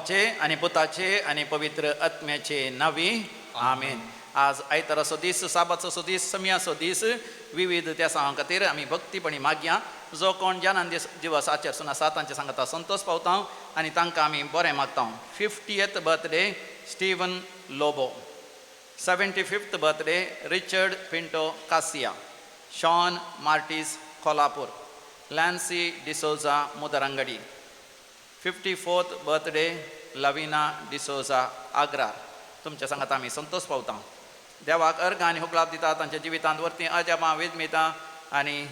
बापाचे आनी पुताचे आनी पवित्र आत्म्याचे नावी, आमेन. आज आयताराचो दीस, साबाचो दीस, सम्याचो दीस. विविध त्या सांगा खातीर आमी भक्तीपणी मागया. जो कोण ज्ञानान दीस दिवस आचरसून आसा तांचे सांगता संतोष पावता आनी तांकां आमी बरें मागता. 50th birthday Steven Lobo, 75th birthday Richard Pinto Kasia, Sean Martis Kolhapur, Lancy D'Souza Mudarangadi, 54th birthday Lavina D'Souza Agra. तुमच्या सांगात आमी संतोष पावता. देवाक अर्घ आनी होगळाप दिता तांच्या जिवितांत वरती अजापां, विजमितां आनी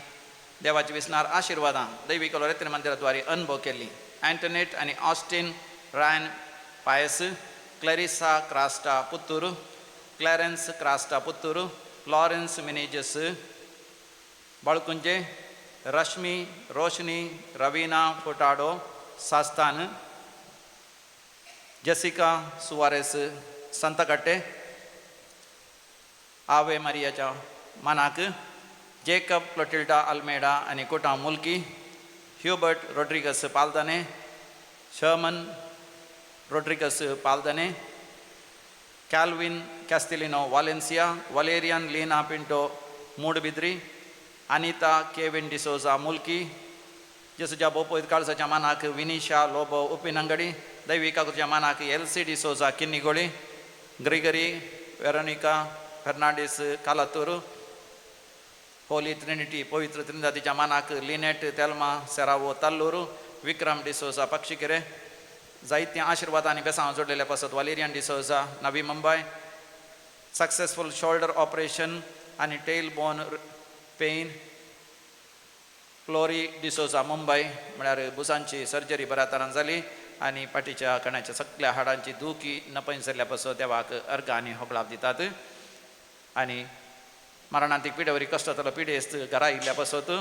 देवाची विसनार आशिर्वादां दैवीक लोरेत्री मंदिराद्वारे अनुभव केल्ली. अँटनेट आनी Austin Ryan Pius, Clarissa Crasta Puttur, Clarence Crasta Puttur, Lawrence Menezes Balkunje, Rashmi Roshni Raveena Furtado Sasthan, Jessica Soares Santhakatte, Ave मारियाच्या मानाक जेकब क्लोटिल्डा अल्मेडा आनी कुटां Mulki, Hubert Rodrigues Paldane, Sherman Rodrigues Paldane, Calvin Castelino Valencia, Valerian Leena Pinto Moodbidri, Anita Kevin D'Souza Mulki, जेसुच्या बोपोयत काळजाच्या मानाक Vinisha Lobo उपिनंगडी, दैविकाच्या मानाक Elsie D'Souza Kinnigoli, Gregory Veronica Fernandes Kalathur, Holy Trinity पवित्र त्रिनिदादीच्या मानाक Lynette Thelma Serrao ताल्लूर, विक्रम डिसोजा पक्षिकेरे. जायते आशिर्वाद आनी बेसांव जोडलेले पासत Valerian D'Souza Navi Mumbai, successful shoulder operation आनी tail bone pain Flory D'Souza Mumbai, म्हळ्यार बुजांची surgery बऱ्या तरान जाली आनी पाटीच्या कण्याच्या सगळ्या हाडांची दुखी नपयन जाल्ल्या पासत देवाक अर्घ आनी होगळाप दितात. आनी मरणांतीक पिड्यावरी कश्टांतलो पिडेस्त घरा आयिल्ल्या पासत,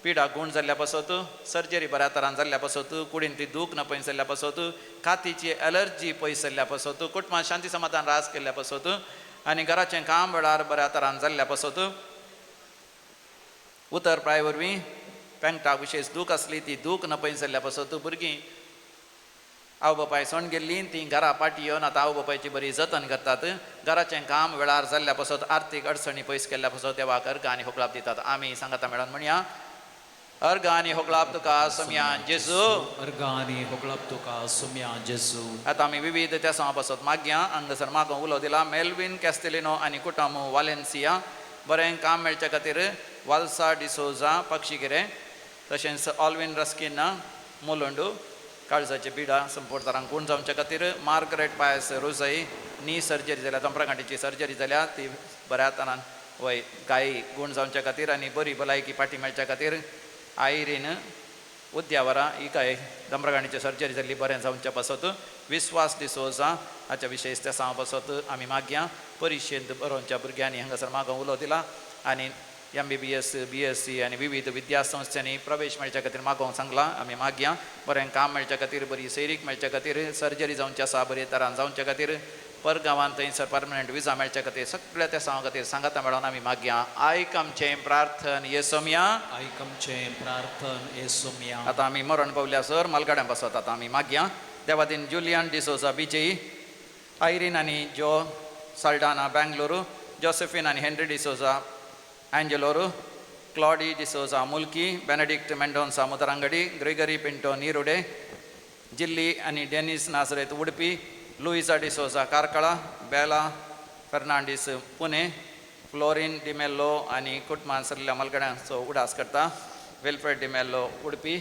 पिडा गूण जाल्ल्या पासत, सर्जरी बऱ्या तरान जाल्ल्या पासत, कुडीन ती दूख नपयन जाल्ल्या पासत, कातीची एलर्जी पयस जाल्ल्या पासत, कुटुंबात शांती समाधान रास केल्ल्या पासत आनी घराचें काम वेळार बऱ्या तरान जाल्ल्या पासत, उतर प्राय वरवीं पेंगटाक विशेश दूख आसली ती दूख नपयन जाल्ल्या पासत, भुरगीं आवय बापाय सोण गेल्लीं तीं घरा पाटी येवन आतां आवय बापायची बरी जतन करतात, घराचें काम वेळार जाल्ल्या पासत, आर्थीक अडचणी पयस केल्ल्या पासत देवाक अर्घ आनी होगळाप दितात. आमी सांगाता मेळोन म्हणया, अर्घ आनी होगळाप तुका सोमया जेजू. अर्घ आनी होगळाप तुका सोमया जेजू. आतां आमी विविध त्या सांगा पासत मागया. हांगासर मागों उलो दिला मेल्वीन कॅस्टेलिनो आनी कुटामू वालेन्सिया, बरें काम मेळच्या खातीर वालसा डिसोजा पक्षिगिरे, तशेंच ऑल्विन रस्किना मुलुंडू, काळजाचे बिडा संपूर्ण गूण जावच्या खातीर मार्गरेट पायस रोजई, नी सर्जरी जाल्या, दोंपरागांठीची सर्जरी जाल्या ती बऱ्या तरान वय गायी गूण जावच्या खातीर आनी बरी भलायकी पाटी मेळच्या खातीर आयरीन उद्यावरा, हिकाय दोंपरागांठीची सर्जरी जाल्ली बरें जावच्या पासत, विस्वास डिसोजा हाच्या विशेश त्या सांग पासत आमी मागया. परिशेंत बरोवच्या भुरग्यांनी हांगासर मागों उलो दिला आनी MBBS, BSc आनी विविध विद्यासंस्थांनी प्रवेश मेळच्या खातीर मागोवंक सांगलां. आमी मागया. बरें काम मेळच्या खातीर, बरी सैरीक मेळच्या खातीर, सर्जरी जावची आसा बरे तरान जावच्या खातीर, परगांवांत थंयसर परमनंट विजा मेळच्या खातीर, सगळ्या त्या सांगा खातीर सांगाता मेळोन आमी मागया. आयक आमचें प्रार्थन येसोमया. आयक आमचें प्रार्थन येसोमया. आतां आमी मरण पावल्या सर मालगाड्यां पासत आतां आमी मागया. देवादीन जुलियन डिसोजा बिजयी, आयरीन आनी जो साल्डाना बेंगलोरू, जोसेफीन आनी Henry D'Souza Angelore, Claudy D'Souza Mulki, Benedict Mendonca Mudarangadi, Gregory Pinto Nirude, Jilly आनी Denis Nazareth Udupi, Luisa D'Souza Karkala, Bela Fernandes Pune, Florin D'Mello आनी कुटुंबान सरल्या मलगड्यांचो उडास करता, विल्फ्रेड डिमेल्लो उडपी.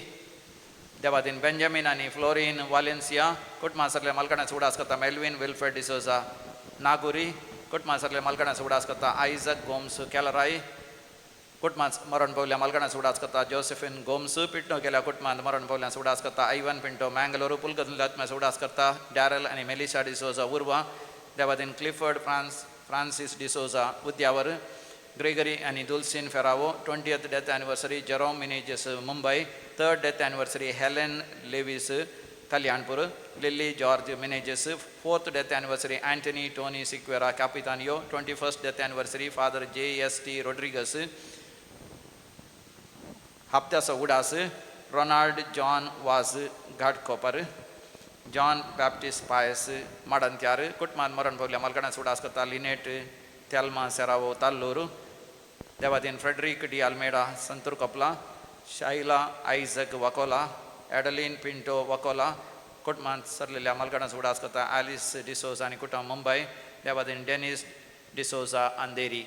देवादीन बेंजामीन आनी fluorine Valencia कुटुंबान सरल्या मालकड्यांचो उडास करता, Melvin Wilfred D'Souza नागुरी कुटुंबान सरल्या मालकड्यांचो उडास करता, आयजक गोम्स केलराय कुटुंबात मरण पावल्या मालकड्यांचो उडास करता, जोसेफिन गोम्स पिट्टो गेल्या कुटुंबांत मरण पावल्यांचो उडास करता, आयवन पिंटो मँगलोरू पुलकतल्या उडास करता, डॅरल आनी मेलिशा डिसोजा उर्वा. देवादीन Clifford Francis D'Souza Udyavar, Gregory आनी Dulcin Ferrao, 20th death anniversary Jerome Menezes Mumbai, 3rd death anniversary Helen Lewis Kalyanpur, Lily George Menezes, 4th death anniversary Antony Tony Sequeira Capitanio, 21st death anniversary Father J S T Rodrigues. हप्त्याचो उडास Ronald John Vaz Ghatkopar. John Baptist Pius Madanthyar कुटमान मरण भोगल्या मालकाडांचो उडास करता Lynette Thelma Serrao Talloor देवादीन Frederick D Almeida Santoor Kopla Shaila Isaac Vakola Adeline Pinto Vakola कुटमान सरलेल्या मालकाडांचो उडास करता आलिस डिसोजा आनी कुटुंब मुंबय देवादीन डेनिस डिसोजा अंधेरी.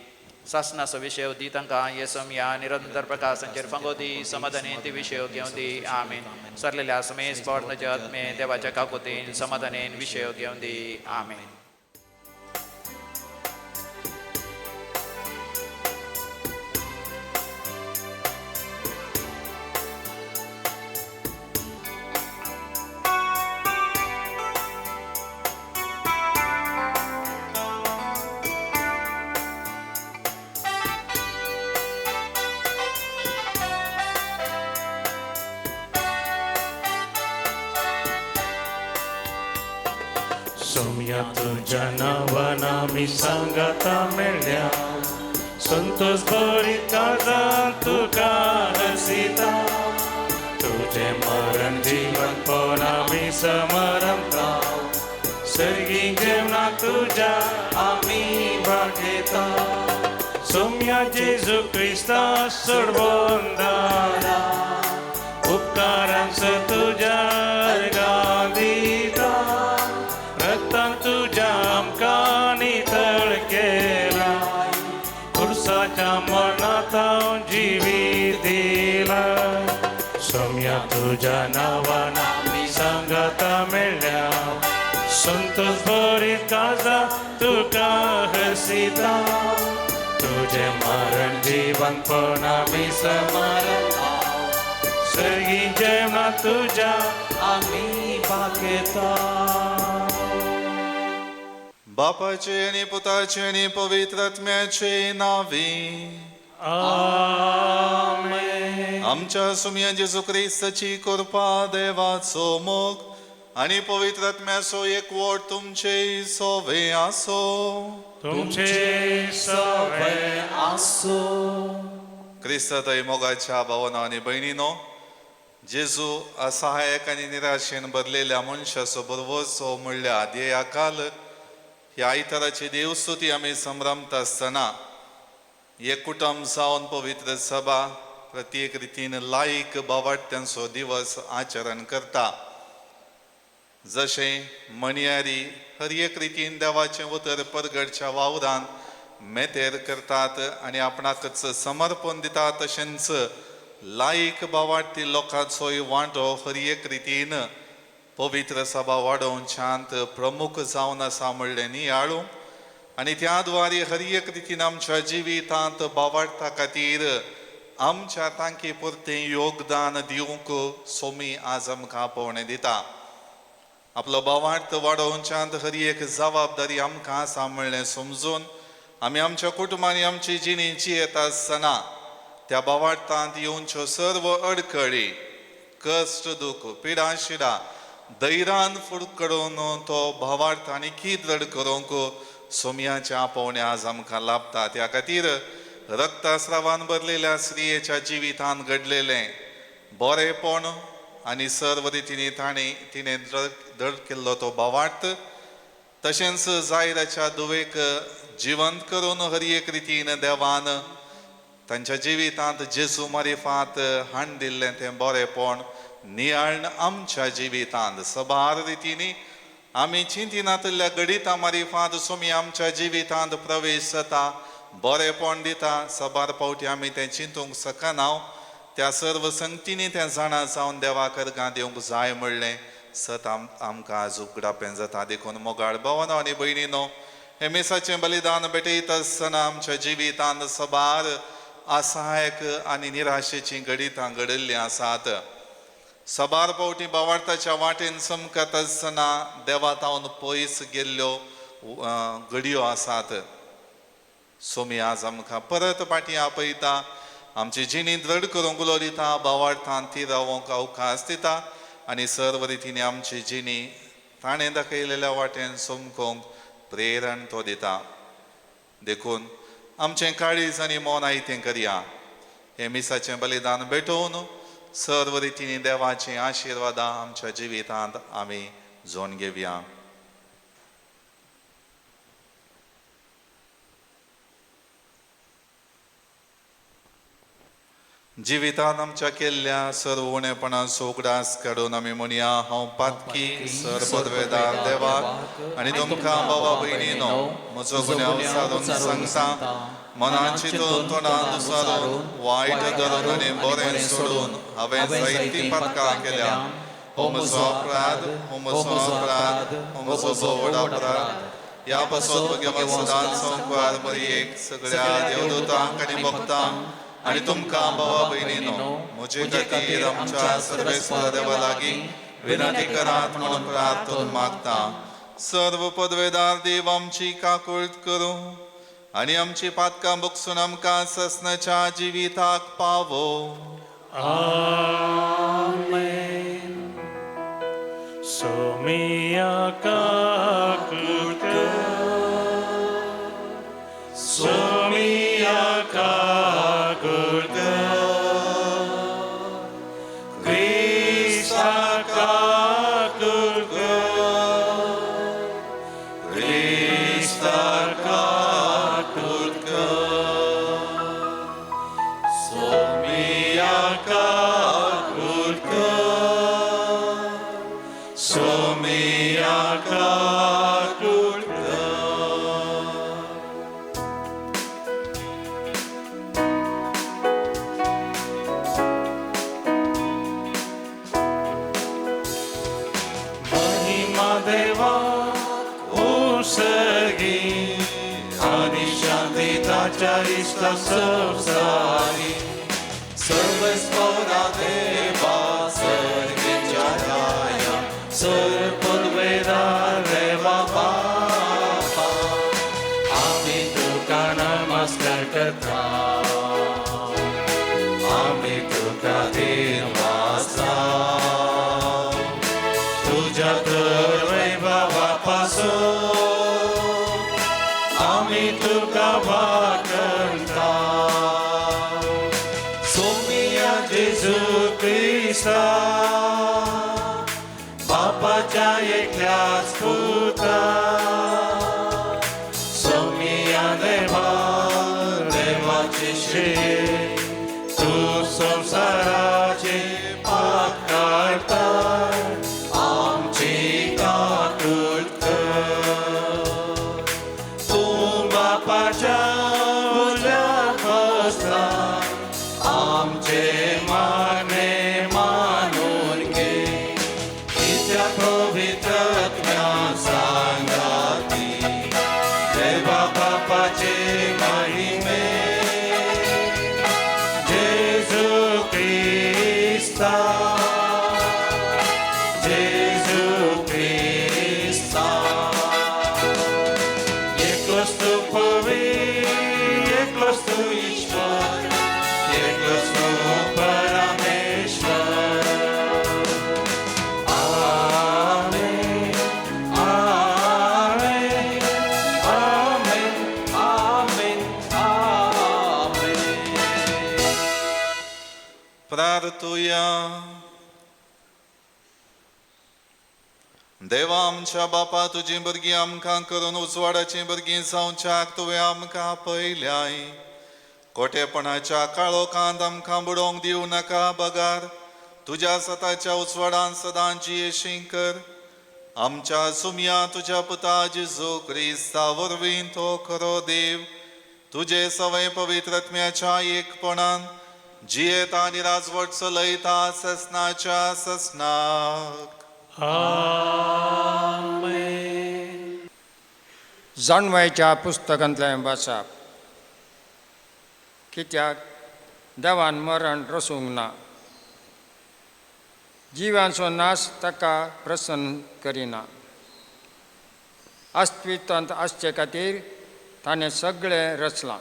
सासनाचो विशय दी तांकां येसम या निरंतर प्रकाशांचेर फांगो दी समाधानेन ती विशय घेवन दी. आमीन. सरलेल्या समेस बॉर्नच्या आत्मे देवाच्या काकोतीन समाधानेन विशय घेवन दी. आमीन. सोम्या तुज्या नांवान आमी सांगाता मेळ्ळ्या संतोष भरीत काळजान तुका हसिता तुजें मरण जिवंतपण आमी समरमता सर्गी जेवणाक तुज्या आमी भागयता सोम्या जेजू क्रिस्ता सोडबंदारा उपकारांचो तुज्या अर्गां दिता रक्तान तुज्या आमकां नितळ केला पुरसाच्या मरणांत जिवीत दिला सोम्या तुज्या नांवान आमी सांगाता मेळ्ळ्या संतोष भरीत काळजान तुका हसिता तुजें मरण जिवंतपण आमी समारता सर्गी जेवणाक तुज्या आमी भागयता. बापाचे आनी पुताचे आनी पवित्र आत्म्याचे नांवे. आमेन. आमच्या सुमया जेजू क्रिस्ताची कृपा देवाचो मोग आनी पवित्र आत्म्याचो एकवट तुमचे सोवे आसो. तुमचे सवे आसो. क्रिस्तातय मोगाच्या भावना आनी भयणीनो, जेजू असहायक आनी निराशेन भरलेल्या मनशाचो बरवसो म्हणल्यार ध्येया काल ह्या आयताराची देवस्तुती आमी संभ्रमता आसतना एक कुटुंब जावन पवित्र सभा प्रत्येक रितीन लायक बावाट्यांचो दिवस आचरण करता. जशें मणयारी हर एक रितीन देवाचें उतर परगडच्या वावरान मेतेर करतात आनी आपणाकच समर्पण दितात, तशेंच लायक बावाटी लोकांचोय वांटो हर एक रितीन पवित्र सभा वाडोवच्यांत प्रमुख जावन आसा म्हणलें नियाळूंक आनी त्या द्वारे हर एक रितीन आमच्या जिवितांत बावाडता खातीर आमच्या तांकी पुरतें योगदान दिवंक सोमी आज आमकां आपोवणें दिता. आपलो बावार्थ वाडोवच्यांत हर एक जबाबदारी आमकां आसा म्हणलें समजून आमी आमच्या कुटुंबांनी आमची जिणी जियेत आसतना त्या बावार्थांत येवच्यो सर्व अडखळी, कश्ट, दुख, पिडा शिडा धैर्यान फुड करून तो भावार्थ आनी दृढ करूंक सोमयाच्या आपोवणें आज आमकां लाभता. त्या खातीर रक्तस्रावान भरलेल्या स्त्रियेच्या जिवितांत घडलेलें बरेपण आनी सर्व रितींनी ताणें तिणें दृढ केल्लो तो भावार्थ, तशेंच जायराच्या दुवेक जिवंत करून हर एक रितीन देवान तांच्या जिवितांत जेजू मारिफात हाण दिल्लें तें बरेपण नियाळण आमच्या जिवितांत सबार रितींनी आमी चिंतिनातल्या घडितां मारिफात सोमी आमच्या जिवितांत प्रवेश जाता, बरेपण दिता. सबार फावटी आमी तें चिंतूंक शकना, त्या सर्व संगतींनी तें जाणा जावन देवाक अर्गां दिवंक जाय म्हणलें सत आमकां आज उगडापें जाता. देखून मोगाळ भावनो आनी भयणीनो, हें मिसाचें बलिदान भेटयत आसतना आमच्या जिवितांत सबार असहायक आनी निराशेचीं घडितां घडिल्लीं आसात. सबार फावटी बावार्थाच्या वाटेन चमकत आसतना देवा तावन पयस गेल्ल्यो घडयो आसात. सोमी आज आमकां परत फाटीं आपयता, आमची जिणी दृढ करूंक उलो दिता, बावार्थान ती रावोंक अवकाश दिता आनी सर्व रितींनी आमची जिणी ताणें दाखयलेल्या वाटेन चमकोवंक प्रेरण तो दिता. देखून आमचें काळीज आनी मन आयतें करया, हें मिसाचें बलिदान भेटोवन सर्व रितींनी देवाचीं आशिर्वादां आमच्या जिवितांत आमी जोन घेवया. जिवितांत आमच्या केल्ल्या सर्व उणेपणाचो उगडास काडून आमी म्हणया, हांव पातकी सर पदवेदार देवाक आनी तुमकां बाबा भयणीनो म्हजो गुन्यांव सारून सांगता. मनान चिंतून तोंडान दुसारून वायट धरून आनी बरें सोडून हांवें जायतीं पातकां केल्या. हो म्हजो अपराध, हो म्हजो अपराध, हो म्हजो भोव व्हड अपराध. ह्या पासत म्हगे सदांच संकवार मरियेक सगळ्या देवदूतांक आनी भक्तांक आनी तुमकां बाबा भयणीनो म्हजे खातीर आमच्या सर्वेस्पर देवा लागीं विनंती करात म्हणून प्रार्थना मागता. सर्व पदवेदार देव आमची काकुळट करूं आनी आमची पातकां बगसून आमकां ससनाच्या जिविताक पावो. आमेन. सोमिया काकुळट कर, सोमिया काकुळट कर, क्रिस्ता काकुळट कर, क्रिस्ता काकुळट कर, सोमिया काकुळट कर, सोमिया काकुळट कर. महिमा देवा उसगी आनी शांती ताच्या इश्टा संवसारी सर्वस्वरा देवा सर्गेच्या राया सर पदवेदार देवा बापा आमी तुका नमस्कार करता, आमी तुका दिनवासा तुझ्या तर वैभवापासून आमी तुका वाकणता. सोमिया जेजू क्रिस्ता बापाच्या एकल्याच पुता, सोमिया देवा देवाची श्री तूं संवसाराचे पाप काडटा आमची काकुळट कर. तूं बापाच्या उजव्या बसला आमचे मागणे मानून घे. कित्याक पवित्र आत्म्या सांगाती देवा बापाचे महिमे जेजू क्रिस्ता, जेजू क्रिस्ता. एकलोच तूं पवित्र, एकलोच तूं ईश्वर, एकलोच तूं परमेश्वर. आमेन, आमेन, आमेन, आमेन, आमेन. प्रार्थुया. देवा आमच्या बापा, तुजी भुरगीं आमकां करून उजवाडाचीं भुरगीं जावच्याक तुवें आमकां आपयल्याय. कोटेपणाच्या काळोखांत आमकां बुडोवंक दिवं नाका, बगार तुज्या सताच्या उजवाडान सदां जियेशी कर. आमच्या सुमया तुज्या पुता जेजू क्रिस्ता वरवीं तो खरो देव तुजे सवय पवित्र आत्म्याच्या एकपणान जियेता आनी राजवट चलयता ससनाच्या ससनाक. आमेन. जाणवायच्या पुस्तकांतलें वाचप. कित्याक देवान मरण रसूंक ना, जिवांचो नाश ताका प्रसन्न करिना. अस्तित्वांत आसचे खातीर ताणें सगळें रचलां.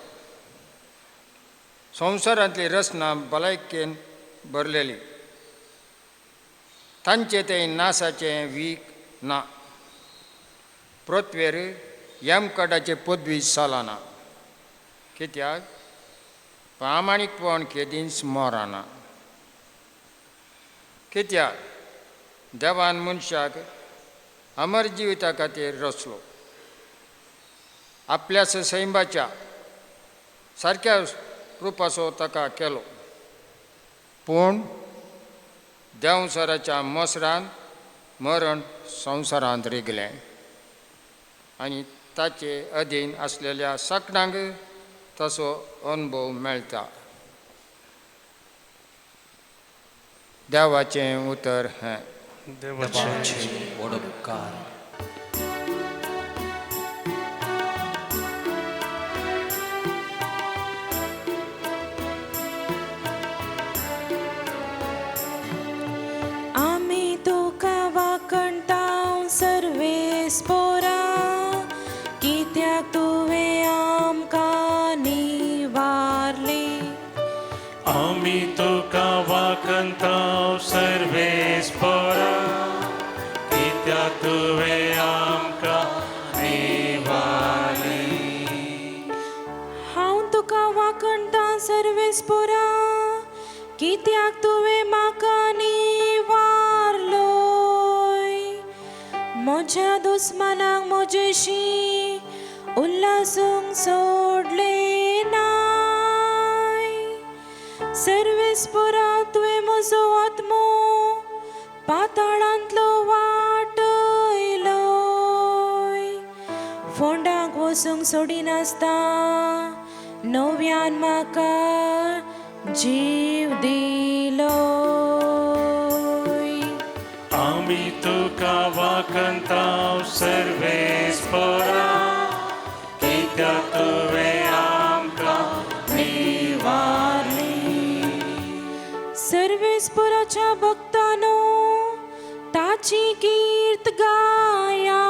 संवसारांतली रचना भलायकेन भरलेली, तांचे ते नासाचें वीक ना. पृथ्वेर यमकडाचे पदवी चलना, कित्याक प्रामाणीकपण केदींच मरना. कित्याक देवान मनशाक अमर जिविता खातीर रचलो. आपल्याच सैमाच्या सारक्या रुपाचो ताका केलो, पूण देंवचाराच्या मसरान मरण संवसारांत रिगलें आनी ताचे अधीन आसलेल्या सकणांक तसो अनुभव मेळटा. देवाचें उतर हें. देवाचे व्हड उपकार. आमी तुका वाखणतांव सर्वेस्पोरा, कित्याक तुवें आमकां निवारले. आमी तुका वाखणतांव सर्वेस्पोरा, कित्याक तुवें आमकां निवारले. हांव तुका वाखणतां सर्वेस्पोरा, कित्याक तुवें म्हाका निवारलोय. म्हज्या दुस्मानाक म्हजेशी उल्हासूंक सोडले नाय. सर्वेस्पोरा तुवें म्हजो आत्मो पाताळांतलो वाटयलोय. फोंडाक वचूंक सोडिनासता नव्यान म्हाका जीव दिलोय. आमी तुका वाखणतांव सर्वेस्पोरा, कित्याक तुवें आमकां निवारले. सर्वेस्पोराच्या भक्तानो ताची कीर्त गाया,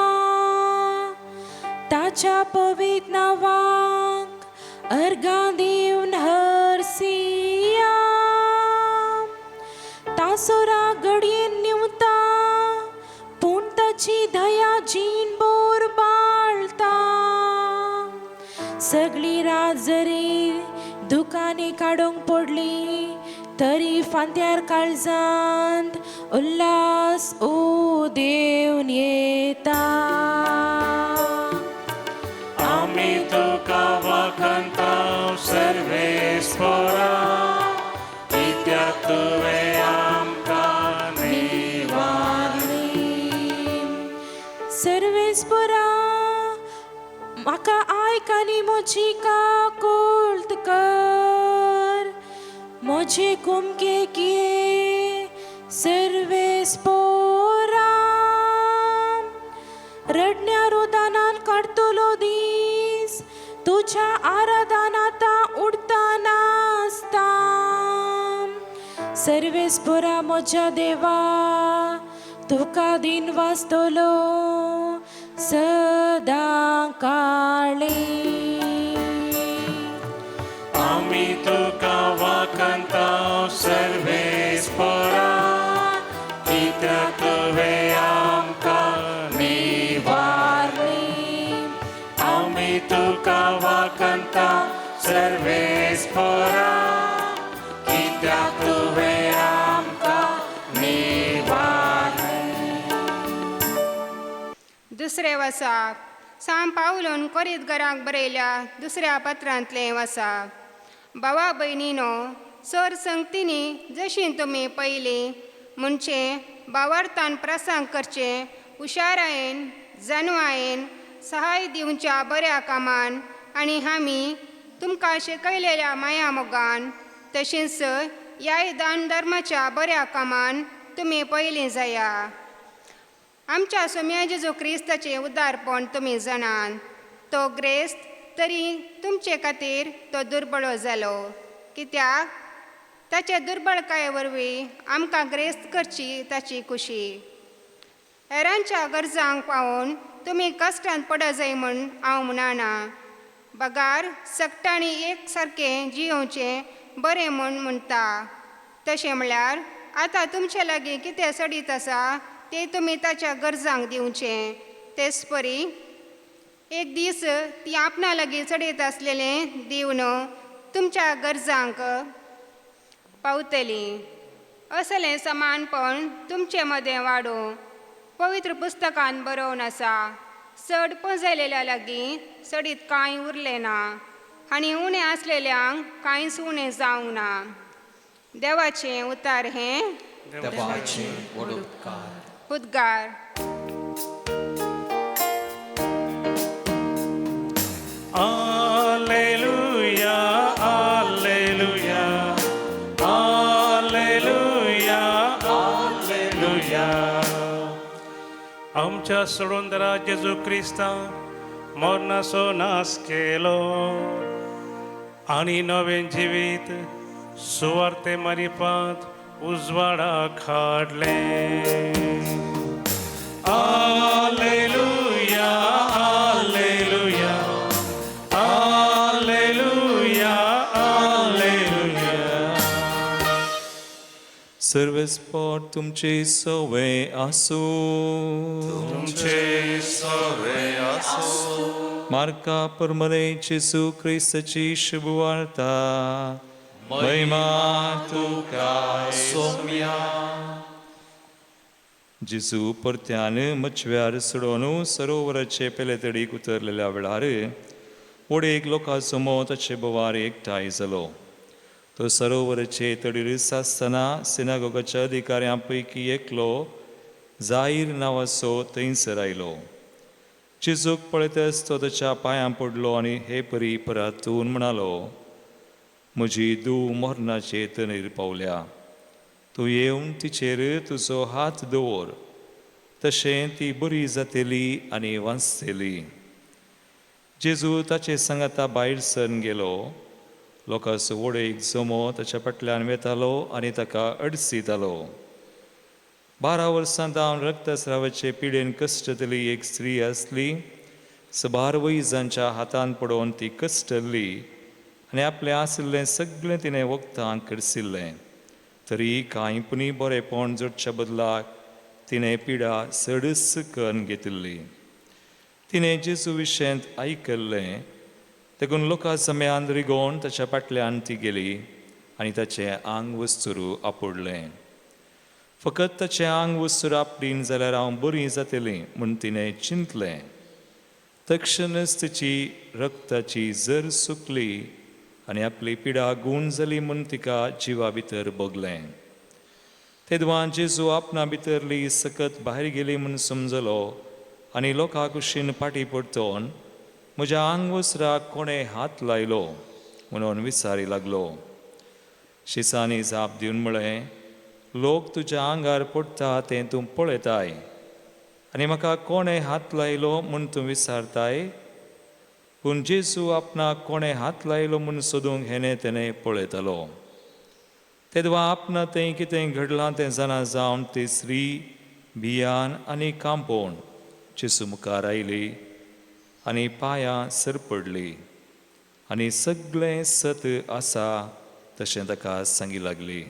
ताच्या पवित्र नांवाक अर्घां दिवन हरसिया. तासोरा घडयेन न्हिवता, पूण ताची दया जीणभर बाळता. सगळी रात जरी दुकांनी काडूंक पडली तरी फांत्यार काळजांत उल्हास उदेवन येता. आमी तुका वाखणतांव सर्वेस्पोरा, कित्याक तुवें आमकां निवारले. सर्वेस्पोरा म्हाका आयक आनी म्हजी काकुळट कर. म्हजे कुमकेक ये सर्वेस्पोरा. रडण्या रुदानान काडटलो दीस तुज्या आराधनांत उडता नासता. सर्वेस्पोरा म्हज्या देवा तुका दिन वाचतलो सदां काळे. आमी तुका वाखणतांव सर्वेस्पोरा, कित्याक तुवें आमकां निवारले. आमी तुका वाखणतांव सर्वेस्पोरा, कित्याक तुवें आमकां निवारले. दुसरें वसाक सांत पावलून कोरीत घराक बरयल्या दुसऱ्या पत्रांतलें वसाक. भावा भयणीनो, सर संगतींनी जशी तुमी पयलीं म्हणचे भावार्थान प्रसंग करचें हुशारायेन जानवायेन सहाय दिवच्या बऱ्या कामान आनी आमी तुमकां शिकयलेल्या माया मोगान तशेंच ह्याय दान धर्माच्या बऱ्या कामान तुमी पयलीं जाया. आमच्या सोम्या जेजू क्रिस्ताचें उदारपण तुमी जाणात. तो ग्रेस्त तरी तुमचे खातीर तो दुर्बळो जालो, कित्याक ताचे दुर्बळकाये वरवीं आमकां ग्रेस्त करची ताची खुशी. हेरांच्या गरजांक पावोवन तुमी कश्टांत पडत जाय म्हूण हांव म्हणना, बगार सगटांनी एक सारकें जियोवचें बरें म्हूण म्हणटा. तशें म्हळ्यार आतां तुमचे लागीं कितें सडीत आसा तें तुमी ताच्या गरजांक दिवचें. तेच परी एक दीस ती आपणा लागीं चडयत आसलेलें दिवन तुमच्या गरजांक पावतली. असलें समानपण तुमचे मदें वाडूं. पवित्र पुस्तकान बरोवन आसा, चड पजयलेल्या लागीं चडीत कांय उरलें ना आनी उणें आसलेल्यांक कांयच उणें जावंक ना. देवाचें उतार हें. देवाचे व्हड उपकार. उद्गार. Alleluia, Alleluia, Alleluia, Alleluia. आमच्या सोडून जेजू क्रिस्ता मरणाचो नाश केलो आनी नवें जिवीत सुवार्ते मारिपात उजवाडाक हाडलें. Alleluia, Alleluia, Alleluia, Alleluia. सर्वेस्पोर तुमचे सवे आसूं. तुमचे सवे आसो. मार्का परमरे जेजू क्रिस्ताची शुभवार्ता. महिमा तुका सोम्या. जेजू परत्यान मचव्यार सोडोवन सरोवराचे पेलेतडीक उतरलेल्या वेळार वडेक लोकांचो मोत ताचे बोवार एकठांय जालो. तो सरोवराचे तडीर आसतना सिनागोगाच्या अधिकाऱ्यां पैकी एकलो जाहीर नांवाचो थंयसर आयलो. जेजूक पळयतच तो ताच्या पांयां पडलो आनी हे परी परातून म्हणालो, म्हजी धूव मरणाचे तणीर पावल्या, तूं येवन तिचेर तुजो हात दवर, तशें ती बरी जातली आनी वांचतली. जेजू ताचे सांगाता भायर सरन गेलो. लोकांचो वडयक जमो ताच्या फाटल्यान वेतालो आनी ताका अडसितालो. 12 वर्सां जावन रक्तस्रावाचे पिडेन कश्टतली एक स्त्री आसली. सबार वैजांच्या हातान पडोवन ती कश्टल्ली आनी आपलें आशिल्लें सगळें तिणें वखदांक कडसिल्लें, तरी कांय पुणी बरेपण जोडच्या बदलाक तिणें पिडा चडच करून घेतिल्ली. तिणें जेजू विशयांत आयकल्लें देखून लोकां जम्यान रिगोवन ताच्या फाटल्यान ती गेली आनी ताचें आंग वस्तुरू आपुडलें. फकत ताचें आंग वस्तूर आपडीन जाल्यार हांव बरी जातली म्हूण तिणें चिंतलें. तक्षणच तिची रक्ताची जर सुकली आनी आपली पिडा गूण जाली म्हूण तिका जिवा भितर भोगलें. तेदवां जेजू आपणा भितरली सकत भायर गेली म्हूण समजलो आनी लोकां कुशीन फाटी परतोवन म्हज्या आंगवस्त्राक कोणें हात लायलो म्हणून विचारी लागलो. शिसांनी जाप दिवन म्हळें, लोक तुज्या आंगार पडटा तें तूं पळयताय आनी म्हाका कोणें हात लायलो म्हूण तूं विचारताय. पूण जेजू आपणाक कोणें हात लायलो म्हूण सोदूंक हेणें तेणें पळयतालो. तेदवां आपणा तें कितें घडलां तें जाणा जावन ती स्त्री भियान आनी कांपोवन जेजू मुखार आयली आनी पांयां सरपडली आनी सगळें सत आसा तशें ताका सांगी लागली.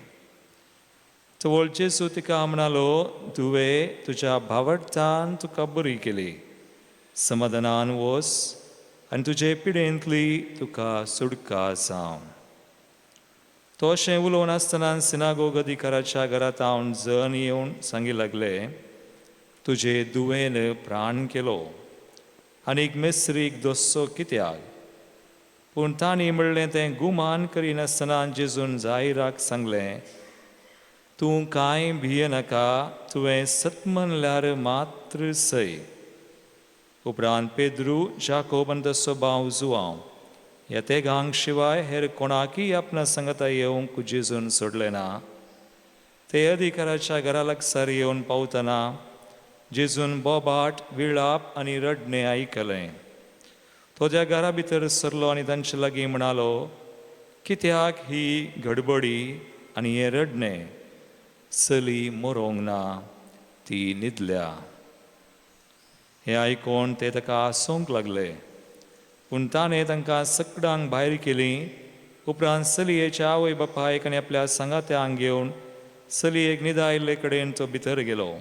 तवळ जेजू तिका म्हणालो, धुवे, तुज्या भावडतान तुका बरी केली, समाधानान वस आनी तुजे पिडेंतली तुका सुटका जावं. तो अशें उलोवन आसतना सिनागोग अधिकाराच्या घरांत हांव जन येवन सांगी लागले, तुजे दुवेन प्राण केलो आनीक मेस्त्रीक दोसो कित्याक? पूण तांणी म्हणलें तें गुमान करिनासतना जेजून जायराक सांगलें, तूं कांय भियेनाका, तुवें सत म्हणल्यार मात्र सय. उपरांत पेद्रू, जाकोब आनी तसो भाव जुवांव ह्या तेगांक शिवाय हेर कोणाकय आपणा सांगाता येवंक जेजून सोडलें ना. ते अधिकाराच्या घरा लागसार येवन पावतना जेजून बोबाट, विळाप आनी रडणें आयकलें. तो त्या घरा भितर सरलो आनी तांचे लागीं म्हणालो, कित्याक ही गडबडी आनी हें रडणें? चली मरोंक ना, ती न्हिदल्या. हें आयकून ते ताका हांसूंक लागले. पूण ताणें तांकां सकडांक भायर केलीं. उपरांत चलयेच्या आवय बापायक आनी आपल्या सांगात्यांक घेवन चलयेक न्हिदायिल्ले कडेन तो भितर गेलो.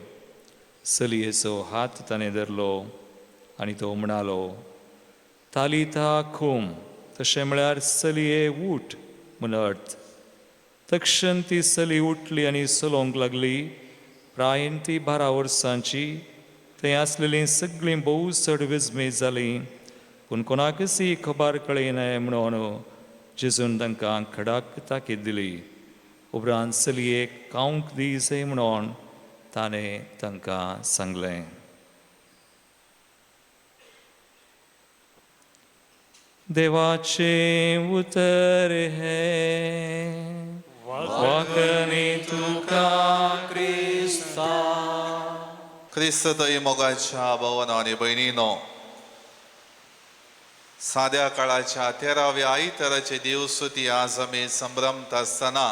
चलयेचो हात ताणें धरलो आनी तो म्हणालो, तालिता खूम, तशें म्हळ्यार चलये उठ म्हूण अर्थ. तक्षण ती चली उठली आनी चलोवंक लागली. प्रायेन ती 12 वर्सांची. थंय आसलेलीं सगळीं भोव चड विस्मीत जालीं. पूण कोणाकच ही खबर कळयनाय म्हणून जेजून तांकां खडाक ताकीद दिली. उपरांत चलयेक खावंक दी जाय म्हणून ताणें तांकां सांगलें. देवाचें उतर हें. वाकणी तुका क्रिस्ता. क्रिस्त मोगाच्या भवन आनी भयणीनो, साद्या काळाच्या 13व्या आयताराचे देवस्तुती आज आमी संभ्रमता आसतना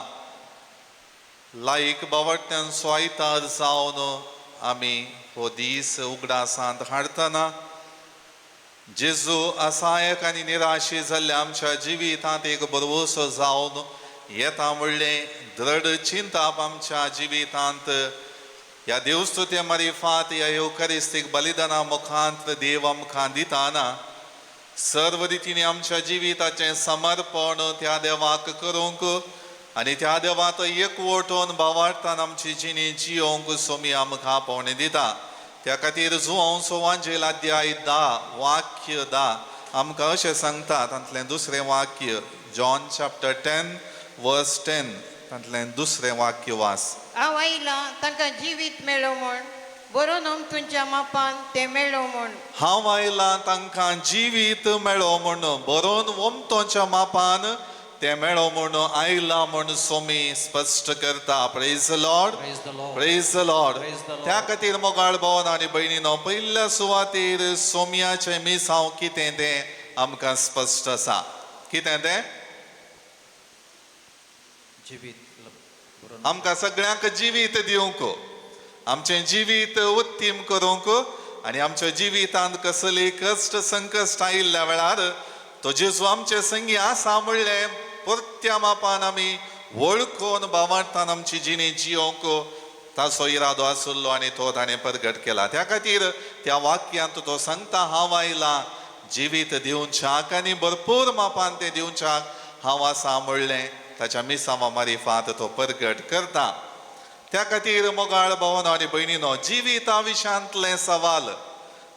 लायक बावट्यांचो आयतार जावन आमी हो दीस उगडासांत हाडटना जेजू असहायक आनी निराशी जाल्ल्या आमच्या जिवितांत एक भरवंसो जावन येता म्हणलें दृढ चिंताप आमच्या जिवितांत ह्या देवस्तुते मारिफात ह्या येवकारिस्तीक बलिदाना मुखांत देव आमकां दिताना सर्व रितीन आमच्या जिविताचें समर्पण त्या देवाक करूंक आनी त्या देवात एकवटून भावार्थान आमची जिणी जियोंक सोमी आमकां पावणे दिता. त्या खातीर जुवांव सोवांजेल अध्याय 10 वाक्य 10 आमकां अशें सांगता. तांतलें दुसरें वाक्य जॉन चॅप्टर 10 वर्स 10 तांतलें दुसरें वाक्य वास. हांव आयलां तांकां जिवीत मेळो म्हूण, बरोवन तुमच्या मापान तें मेळो म्हूण. हांव आयलां तांकां जिवीत मेळो म्हूण, बरोवन वमतोच्या मापान तें मेळो म्हूण आयलां म्हूण सोमी स्पश्ट करता. Praise the Lord, praise the Lord. त्या खातीर मोगाळ भवन आनी भयणीनो, पयल्या सुवातेर सोमयाचें मिसांव कितें तें आमकां स्पश्ट आसा. कितें तें? आमकां सगळ्यांक जिवीत दिवंक, आमचें जिवीत उत्तीम करूंक आनी आमच्या जिवितांत कसली कश्ट संकश्ट आयिल्ल्या वेळार तो जेजू आमचे संगी आसा म्हणलें परत्या मापान आमी वळखून भावार्थान आमची जिणी जियोंक ताचो इरादो आशिल्लो आनी तो ताणें प्रगट केला. त्या खातीर त्या वाक्यांत तो सांगता, हांव आयलां जिवीत दिवच्याक आनी भरपूर मापान तें दिवच्याक हांव आसा म्हणलें ताच्या मिसांवा मारिफात तो प्रगट करता. त्या खातीर मोगाळ भवन आनी भयणीनो, जिविता विशांतलें सवाल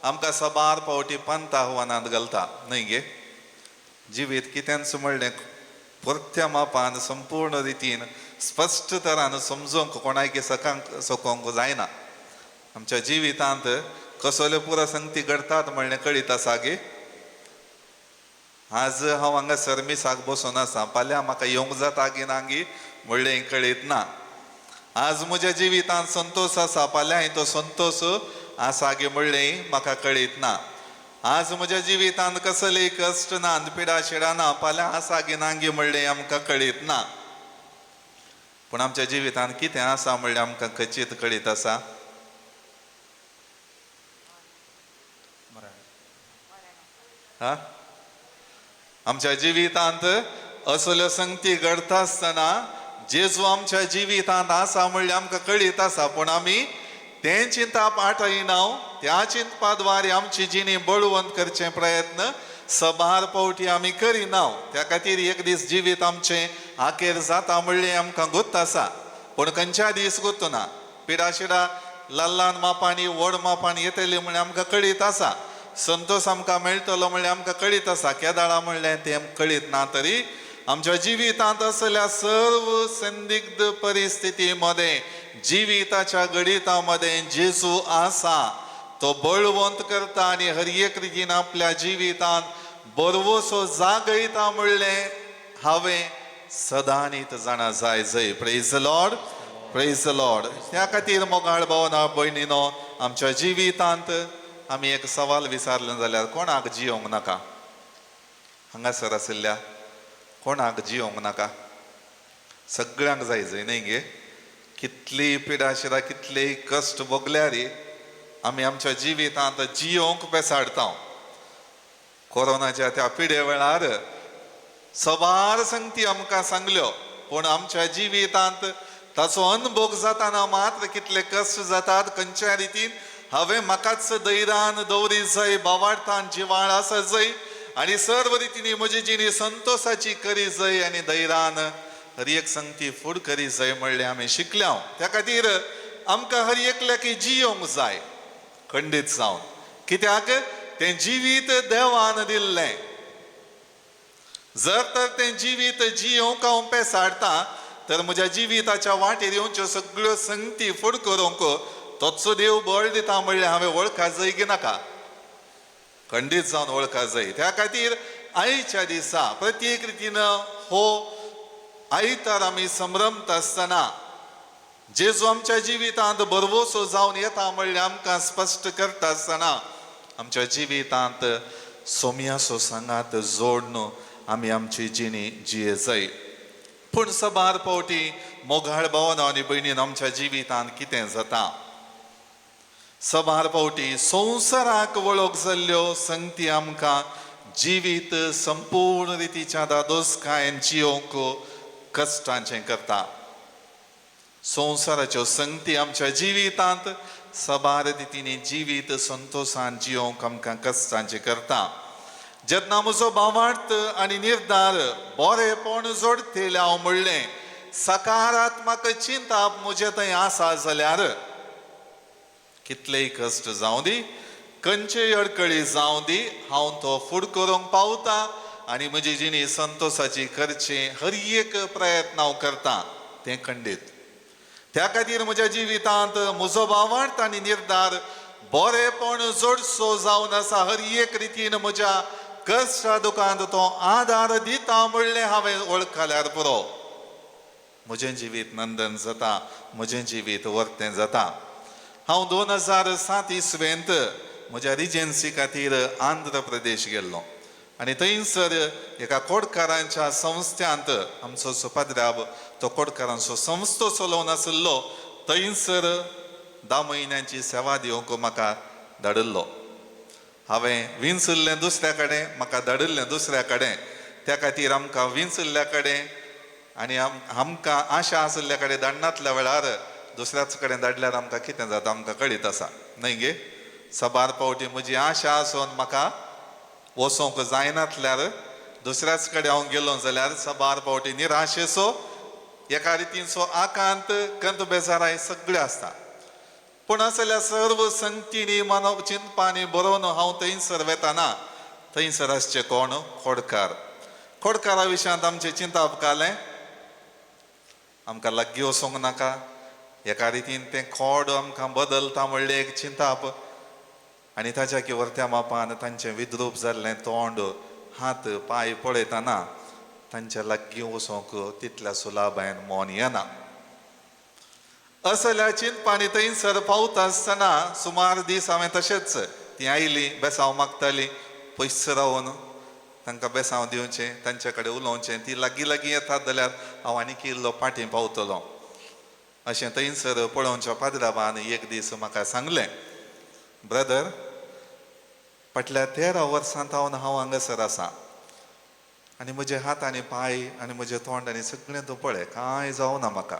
आमकां साबार फावटी पंथ आव्हानांत घालता न्हय गे. जिवीत कितेंच म्हणलें परत्या मापान संपूर्ण रितीन स्पश्ट तरान समजूंक कोणायकी सकांक सकोंक जायना. आमच्या जिवितांत कसल्यो पुरा संगती घडतात म्हणलें कळीत आसा गे. आज हांव हांगासर मिसाक बसून आसा, फाल्यां म्हाका येवंक जाता गी ना गी म्हणलें कळीत ना. आज म्हज्या जिवितांत संतोश आसा, फाल्यां तो संतोश आसा गी म्हणलें म्हाका कळीत ना. आज म्हज्या जिवितांत कसलेय कश्ट ना, पिडा शिडा ना, फाल्यां आसा गी ना गी म्हणलें आमकां कळीत ना. पूण आमच्या जिवितांत कितें आसा म्हणलें आमकां खचीत कळीत आसा. हा, आमच्या जिवितांत असल्यो संगती घडता आसतना जेजू आमच्या जिवितांत आसा म्हणलें आमकां कळीत आसा, पूण आमी तें चिंताप आठयना. त्या चिंतपा द्वारे आमची जिणी बळवंत करचे प्रयत्न सबार फावटी आमी करिना. त्या खातीर एक दीस जिवीत आमचें आखेर जाता म्हणलें आमकां गोत्त आसा, पूण खंयच्या दीस गोत्त ना. पिडा शिडा ल्हान ल्हान मापांनी व्हड मापांनी येतली म्हणलें आमकां कळीत आसा, संतोश आमकां मेळटलो म्हणलें आमकां कळीत आसा, केदाळा म्हणलें तें कळीत ना. तरी आमच्या जिवितांत असल्या सर्व संदिग्ध परिस्थिती मदें जिविताच्या गणिता मदें जेजू आसा, तो बळवंत करता आनी हर एक रितीन आपल्या जिवितांत बरवसो जागयता म्हणलें हांवें सदांनीत जाणा जाय जय. Praise the Lord, praise the Lord. त्या खातीर मोगाळ भावना भयणीनो, आमच्या जिवितांत आमी एक सवाल विचारलें जाल्यार कोणाक जियोंक नाका? हांगासर आशिल्ल्या कोणाक जियोंक नाका? सगळ्यांक जाय जय न्हय गे. कितली पिडा शिरा कितलेय कश्ट भोगल्यार आमी आमच्या जिवितांत जियोंक पेसाडता. कोरोनाच्या त्या पिडे वेळार सबार संगती आमकां सांगल्यो, पूण आमच्या जिवितांत ताचो अनभोग जाताना मात्र कितले कश्ट जातात, खंयच्या रितीन हांवें म्हाकाच धैर्यान दवरी जाय, भावार्थान जिवाळ आसा जाय आनी सर्व रितीनी म्हजी जिणी संतोशाची करी जाय आनी धैर्यान हर एक संगती फूड करी जाय म्हणलें आमी शिकल्या. त्या खातीर आमकां हर एकल्याक जियोंक जाय. खंडीत जावन. कित्याक तें जिवीत देवान दिल्लें. जर तर तें जिवीत जियोवंक हांव पेसाडटा तर म्हज्या जिविताच्या वाटेर येवच्यो सगळ्यो संगती फुड करूंक तोच देव बळ दिता म्हणलें हांवें वळखा जाय की नाका? खंडीत जावन वळखा जाय. त्या खातीर आयच्या दिसा प्रत्येक रितीन हो आयतार आमी संभ्रमता आसतना जेजू आमच्या जिवितांत भरवसो जावन येता म्हणलें आमकां स्पश्ट करता आसतना आमच्या जिवितांत सोम्याचो सांगात जोडून आमी आमची जिणी जिये जाय. पूण सबार फावटी मोगाळ भावना आनी भयणीन आमच्या जिवितांत कितें जाता? सबार फावटी संवसाराक वळख जाल्ल्यो संगती आमकां जिवीत संपूर्ण रितीच्या दादोसकायेन जियोवंक कश्टांचें करता. संवसाराच्यो संगती आमच्या जिवितांत सबार रितींनी जिवीत संतोशान जियोवंक आमकां कश्टांचें करता. जेन्ना म्हजो भावार्थ आनी निर्धार बरेपण जोडटेलें हांव म्हणलें सकारात्मक चिंताप म्हजें थंय आसा जाल्यार कितलेय कश्ट जावं दी, खंयचेय अडकळी जावं दी, हांव तो फुड करूंक पावता आनी म्हजी जिणी संतोशाची करचे हर एक प्रयत्न हांव करता तें खंडीत. त्या खातीर म्हज्या जिवितांत म्हजो भावार्थ आनी निर्धार बरेपण जोडसो जावन आसा. हर एक रितीन म्हज्या कश्टा दुकांत तो आदार दिता म्हणलें हांवें वळखल्यार पुरो म्हजें जिवीत नंदन जाता, म्हजें जिवीत वर्तें जाता. हांव 2007 इसवेंत म्हज्या रिजन्सी खातीर आंध्र प्रदेश गेल्लो आनी थंयसर एका कोडकारांच्या संस्थ्यांत आमचो सुपाद्राब तो कोडकारांचो संस्थो चलोवन आशिल्लो. थंयसर 10 म्हयन्यांची सेवा दिवंक म्हाका धाडिल्लो. हांवें विंचल्लें दुसऱ्या कडेन, म्हाका धाडिल्लें दुसऱ्या कडेन. त्या खातीर आमकां विंचल्ल्या कडेन आनी आमकां आशा आशिल्ल्या कडेन धाडनातल्या वेळार दुसऱ्याच कडेन धाडल्यार आमकां कितें जाता आमकां कळीत आसा न्हय गे? सबार फावटी म्हजी आशा आसून म्हाका वचोंक जायनातल्यार दुसऱ्याच कडेन हांव गेलो जाल्यार सबार फावटी निराशेचो एका रितीचो आकांत कंत बेजाराय सगळें आसता. पूण आसल्या सर्व संगतींनी मानव चिंतपांनी बरोवन हांव थंयसर वेताना थंयसर आसचे कोण? खोडकार. खोडकारा विशयांत आमचें चिंताप कालें आमकां लागीं वचोंक नाका. एका रितीन तें खोड आमकां बदलता म्हणलें एक चिंताप आनी ताच्या की वर्त्या मापान तांचें विद्रूप जाल्लें तोंड हात पांय पळयतना तांच्या लागीं वचोंक तितल्या सुलाभायन मन येना. असल्या चिंतपानी थंयसर पावता आसतना सुमार दीस हांवें तशेंच ती आयली बेसांव मागताली पयस रावन तांकां बेसांव दिवचें, तांचे कडेन उलोवचें. ती लागीं लागीं येतात जाल्यार हांव आनीक इल्लो फाटीं पावतलो अशें थंयसर पळोवच्या पाद्राबान एक दीस म्हाका सांगलें, ब्रदर फाटल्या 13 वर्सां हांव हांव हांगासर आसा आनी म्हजे हात आनी पांय आनी म्हजें तोंड आनी सगळें तूं पळय, कांय जावना म्हाका.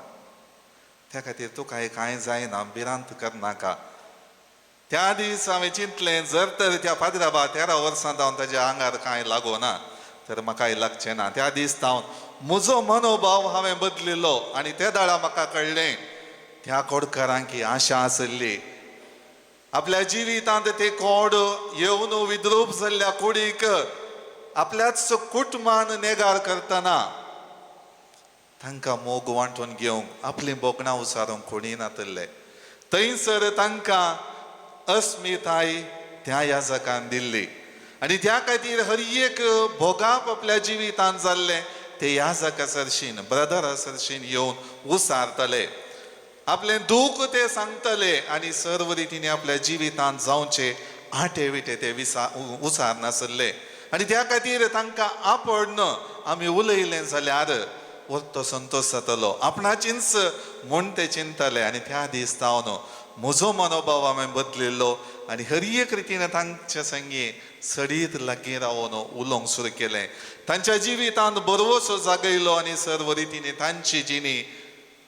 त्या खातीर तुका कांय जायना, भिरांत करनाका. त्या दीस हांवें चिंतलें जर तर त्या पाद्राबा 13 वर्सां हांव ताज्या आंगार कांय लागोना तर म्हाकाय लागचें ना. त्या दीस हांव म्हजो मनोभाव हांवें बदलिल्लो आनी त्या दाळा म्हाका कळ्ळें त्या कोडकारांक ही आशा आशिल्ली आपल्या जिवितांत ते कोड येवन विद्रूप जाल्ल्या कुडीक आपल्याच कुटुंबान नेगार करतना तांकां मोग वांटून घेवंक आपलीं बोगणां उसारूंक कोणी नातल्ले. थंयसर तांकां अस्मिताय त्या याजकान दिल्ली आनी त्या खातीर हर एक भोगाप आपल्या जिवितांत जाल्लें ते याजका सरशीन ब्रदरा सरशीन येवन उसारतले, आपलें दूख ते सांगतले आनी सर्व रितीन आपल्या जिवितांत जावचे आटे विटे ते उसार नासले. आनी त्या खातीर तांकां आपडन आमी उलयलें जाल्यार तो संतोश जातलो आपणाचीच म्हूण ते चिंतले. आनी त्या दीस जावन म्हजो मनोभाव हांवें बदलिल्लो आनी हर एक रितीन तांचे संगी सडीत लागीं रावन उलोवंक सुरू केलें. तांच्या जिवितांत बरवसो जागयलो आनी सर्व रितीन तांची जिणी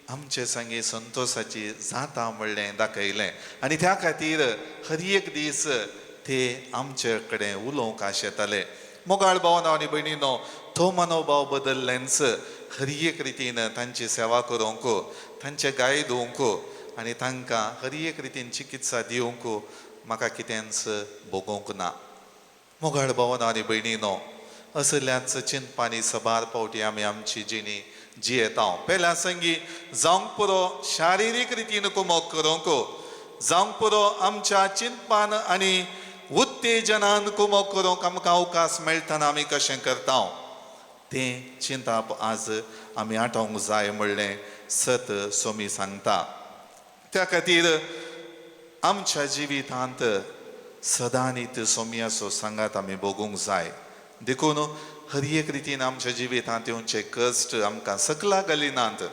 आमचे संगी संतोशाची जाता म्हणलें दाखयलें. आनी त्या खातीर हर एक दीस ते आमचे कडेन उलोवंक आशेताले. मोगाळ भावना आनी भयणीनो, तो मनोभाव बदल्लेंच हर एक रितीन तांची सेवा करूंक, तांचे गाय दिवंक आनी तांकां हर एक रितीन चिकित्सा दिवंक म्हाका कितेंच भोगोवंक ना. मोगाळ भावानो आनी भयणीनो, असल्याच चिंतपानी सबार पावटी आमी आमची जिणी जियेता. पेल्या संगी जावंक पुरो शारिरीक रितीन कुमोक करूंक, जावंक पुरो आमच्या चिंतपान आनी उत्तेजनान कुमोक करूंक आमकां अवकाश मेळटना आमी कशें करता तें चिंताप आज आमी आठोवंक जाय म्हणलें सत सोमी सांगता. त्या खातीर आमच्या जिवितांत सदांनीत सोमयाचो सांगात आमी भोगूंक जाय. देखून हर एक रितीन आमच्या जिवितांत येवचे कश्ट आमकां सकला घालिनात,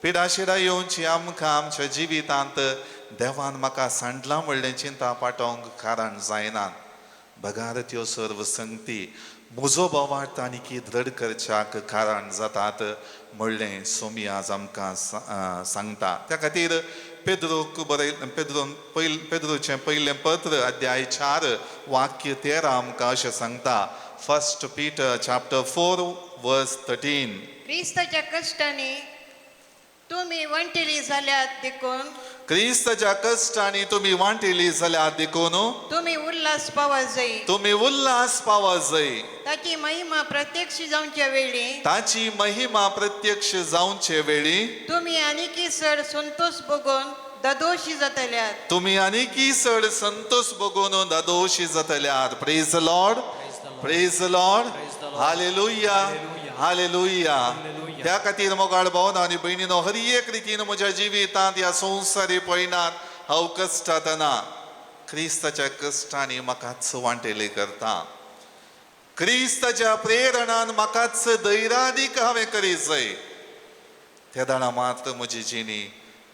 पिडाशिडा येवची आमकां आमच्या जिवितांत देवान म्हाका सांडलां म्हणलें चिंता पाटोवंक कारण जायना. बगार त्यो सर्व संगती म्हजो भावार्थ आनी दृढ करच्याक कारण जातात म्हणलें सोमी आज आमकां सांगता. त्या खातीर पेद्रोक बरय पेद्रोन पेद्रोचें पयलें पत्र अध्याय 4 वाक्य 13 आमकां अशें सांगता. 1 Peter chapter 4 verse 13. क्रिस्ताच्या कश्टांनी तुमी वांटेली जाल्यात देखून, क्रिस्ताच्या कश्टांनी तुमी वांटेली जाल्यात देखून तुमी उल्हास पावा जाय, तुमी उल्हास पावा जाय. ताची महिमा प्रत्यक्ष जावच्या वेळी, ताची महिमा प्रत्यक्ष जावचे वेळी तुमी आनीकी चड संतोष भोगून दादोशी जातल्यात, तुमी आनीकी चड Santosh भोगून दादोशी जातल्यात. Praise the Lord, praise the Lord, hallelujah, hallelujah. त्या खातीर मोगाळ भावना आनी भयणीनो, हर एक रितीन म्हज्या जिवितांत ह्या संवसारी पयणांत हांव कश्टातना क्रिस्ताच्या कश्टांनी म्हाकाच वांटेली करता. क्रिस्ताच्या प्रेरणान म्हाकाच धैर्यादीक हांवें करीत जाय. त्या दाणा मात्र म्हजी जिणी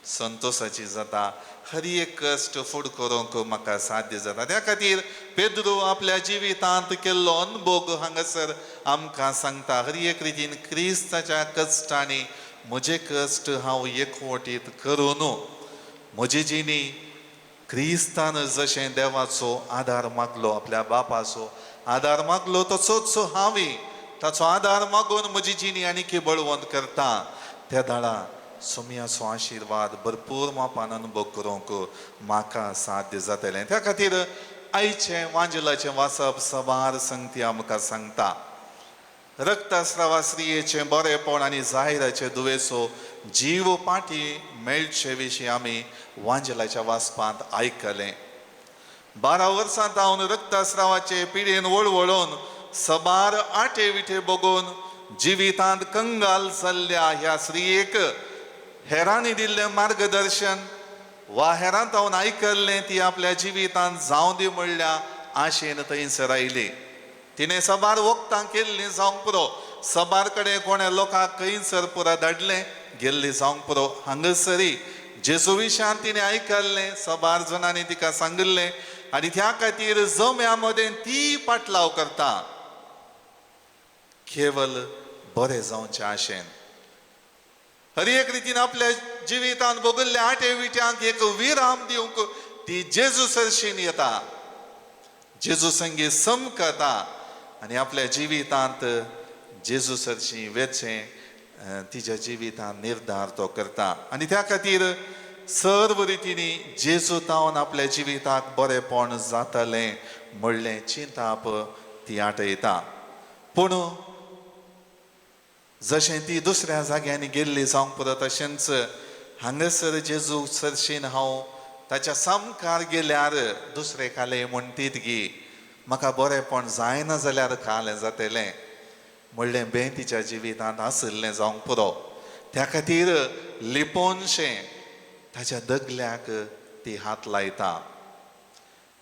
संतोषाची जाता. हर एक कश्ट फुड करूंक म्हाका साध्य जाता. त्या खातीर पेद्रो आपल्या जिवितांत केल्लो अनभोग हांगासर आमकां सांगता. हर एक रितीन क्रिस्ताच्या कश्टांनी म्हजे कश्ट हांव एकवटीत करून म्हजी जिणी क्रिस्तान जशें देवाचो आदार मागलो, आपल्या बापाचो आदार मागलो, तसोच हांवें ताचो आदार मागून म्हजी जिणी आनीक बळवंत करता. त्या दाळा सोमयाचो आशिर्वाद भरपूर मापान अनुभव करूंक म्हाका साध्य जातलें. त्या खातीर आयचें वांजेलाचें वाचप सबार संगती आमकां सांगता. रक्तस्रावा स्त्रियेचें बरेपण आनी जाहिराचे दुयेंसो जीव पाटी मेळचे विशीं आमी वांजेलाच्या वाचपांत आयकलें. 12 वर्सां तावन रक्तस्रावाचे पिडेन वळवळून सबार आटे विटे बगून जिवितांत कंगाल जाल्ल्या ह्या स्त्रियेक हेरांनी दिल्लें मार्गदर्शन वा हेरां तावन आयकल्लें ती आपल्या जिवितांत जावं दी म्हणल्या आशेन थंयसर आयली. तिणें सबार वखदां केल्लीं जावंक पुरो, सबार कडेन कोणें लोकांक खंयसर पुरा धाडलें गेल्ली जावंक पुरो. हांगासरी जेजू विशयान तिणें आयकल्लें, सबार जणांनी तिका सांगिल्लें आनी त्या खातीर जम्या मदें ती पाटलाव करता केवल बरें जावचें आशेन. हर एक रितीन आपल्या जिवितांत भोगिल्ल्या आटे विट्यांक एक विराम दिवंक ती जेजू सरशीन येता, जेजू संगी समकता आनी आपल्या जिवितांत जेजू सरशी वेचें तिज्या जिवितांत निर्धार तो करता. आनी त्या खातीर सर्व रितींनी जेजू तावन आपल्या जिविताक बरेपण जातलें म्हणलें चिंताप ती आटयता. पूण जशें ती दुसऱ्या जाग्यांनी गेल्ली जावंक पुरो तशेंच हांगासर जेजू सरशीन हांव ताच्या सामकार गेल्यार दुसरे खाले म्हणटीत गी म्हाका बरेपण जायना जाल्यार खालें जातलें म्हणलें बें तिच्या जिवितांत आशिल्लें जावंक पुरो. त्या खातीर लिपोनशें ताच्या दगल्याक ती हात लायता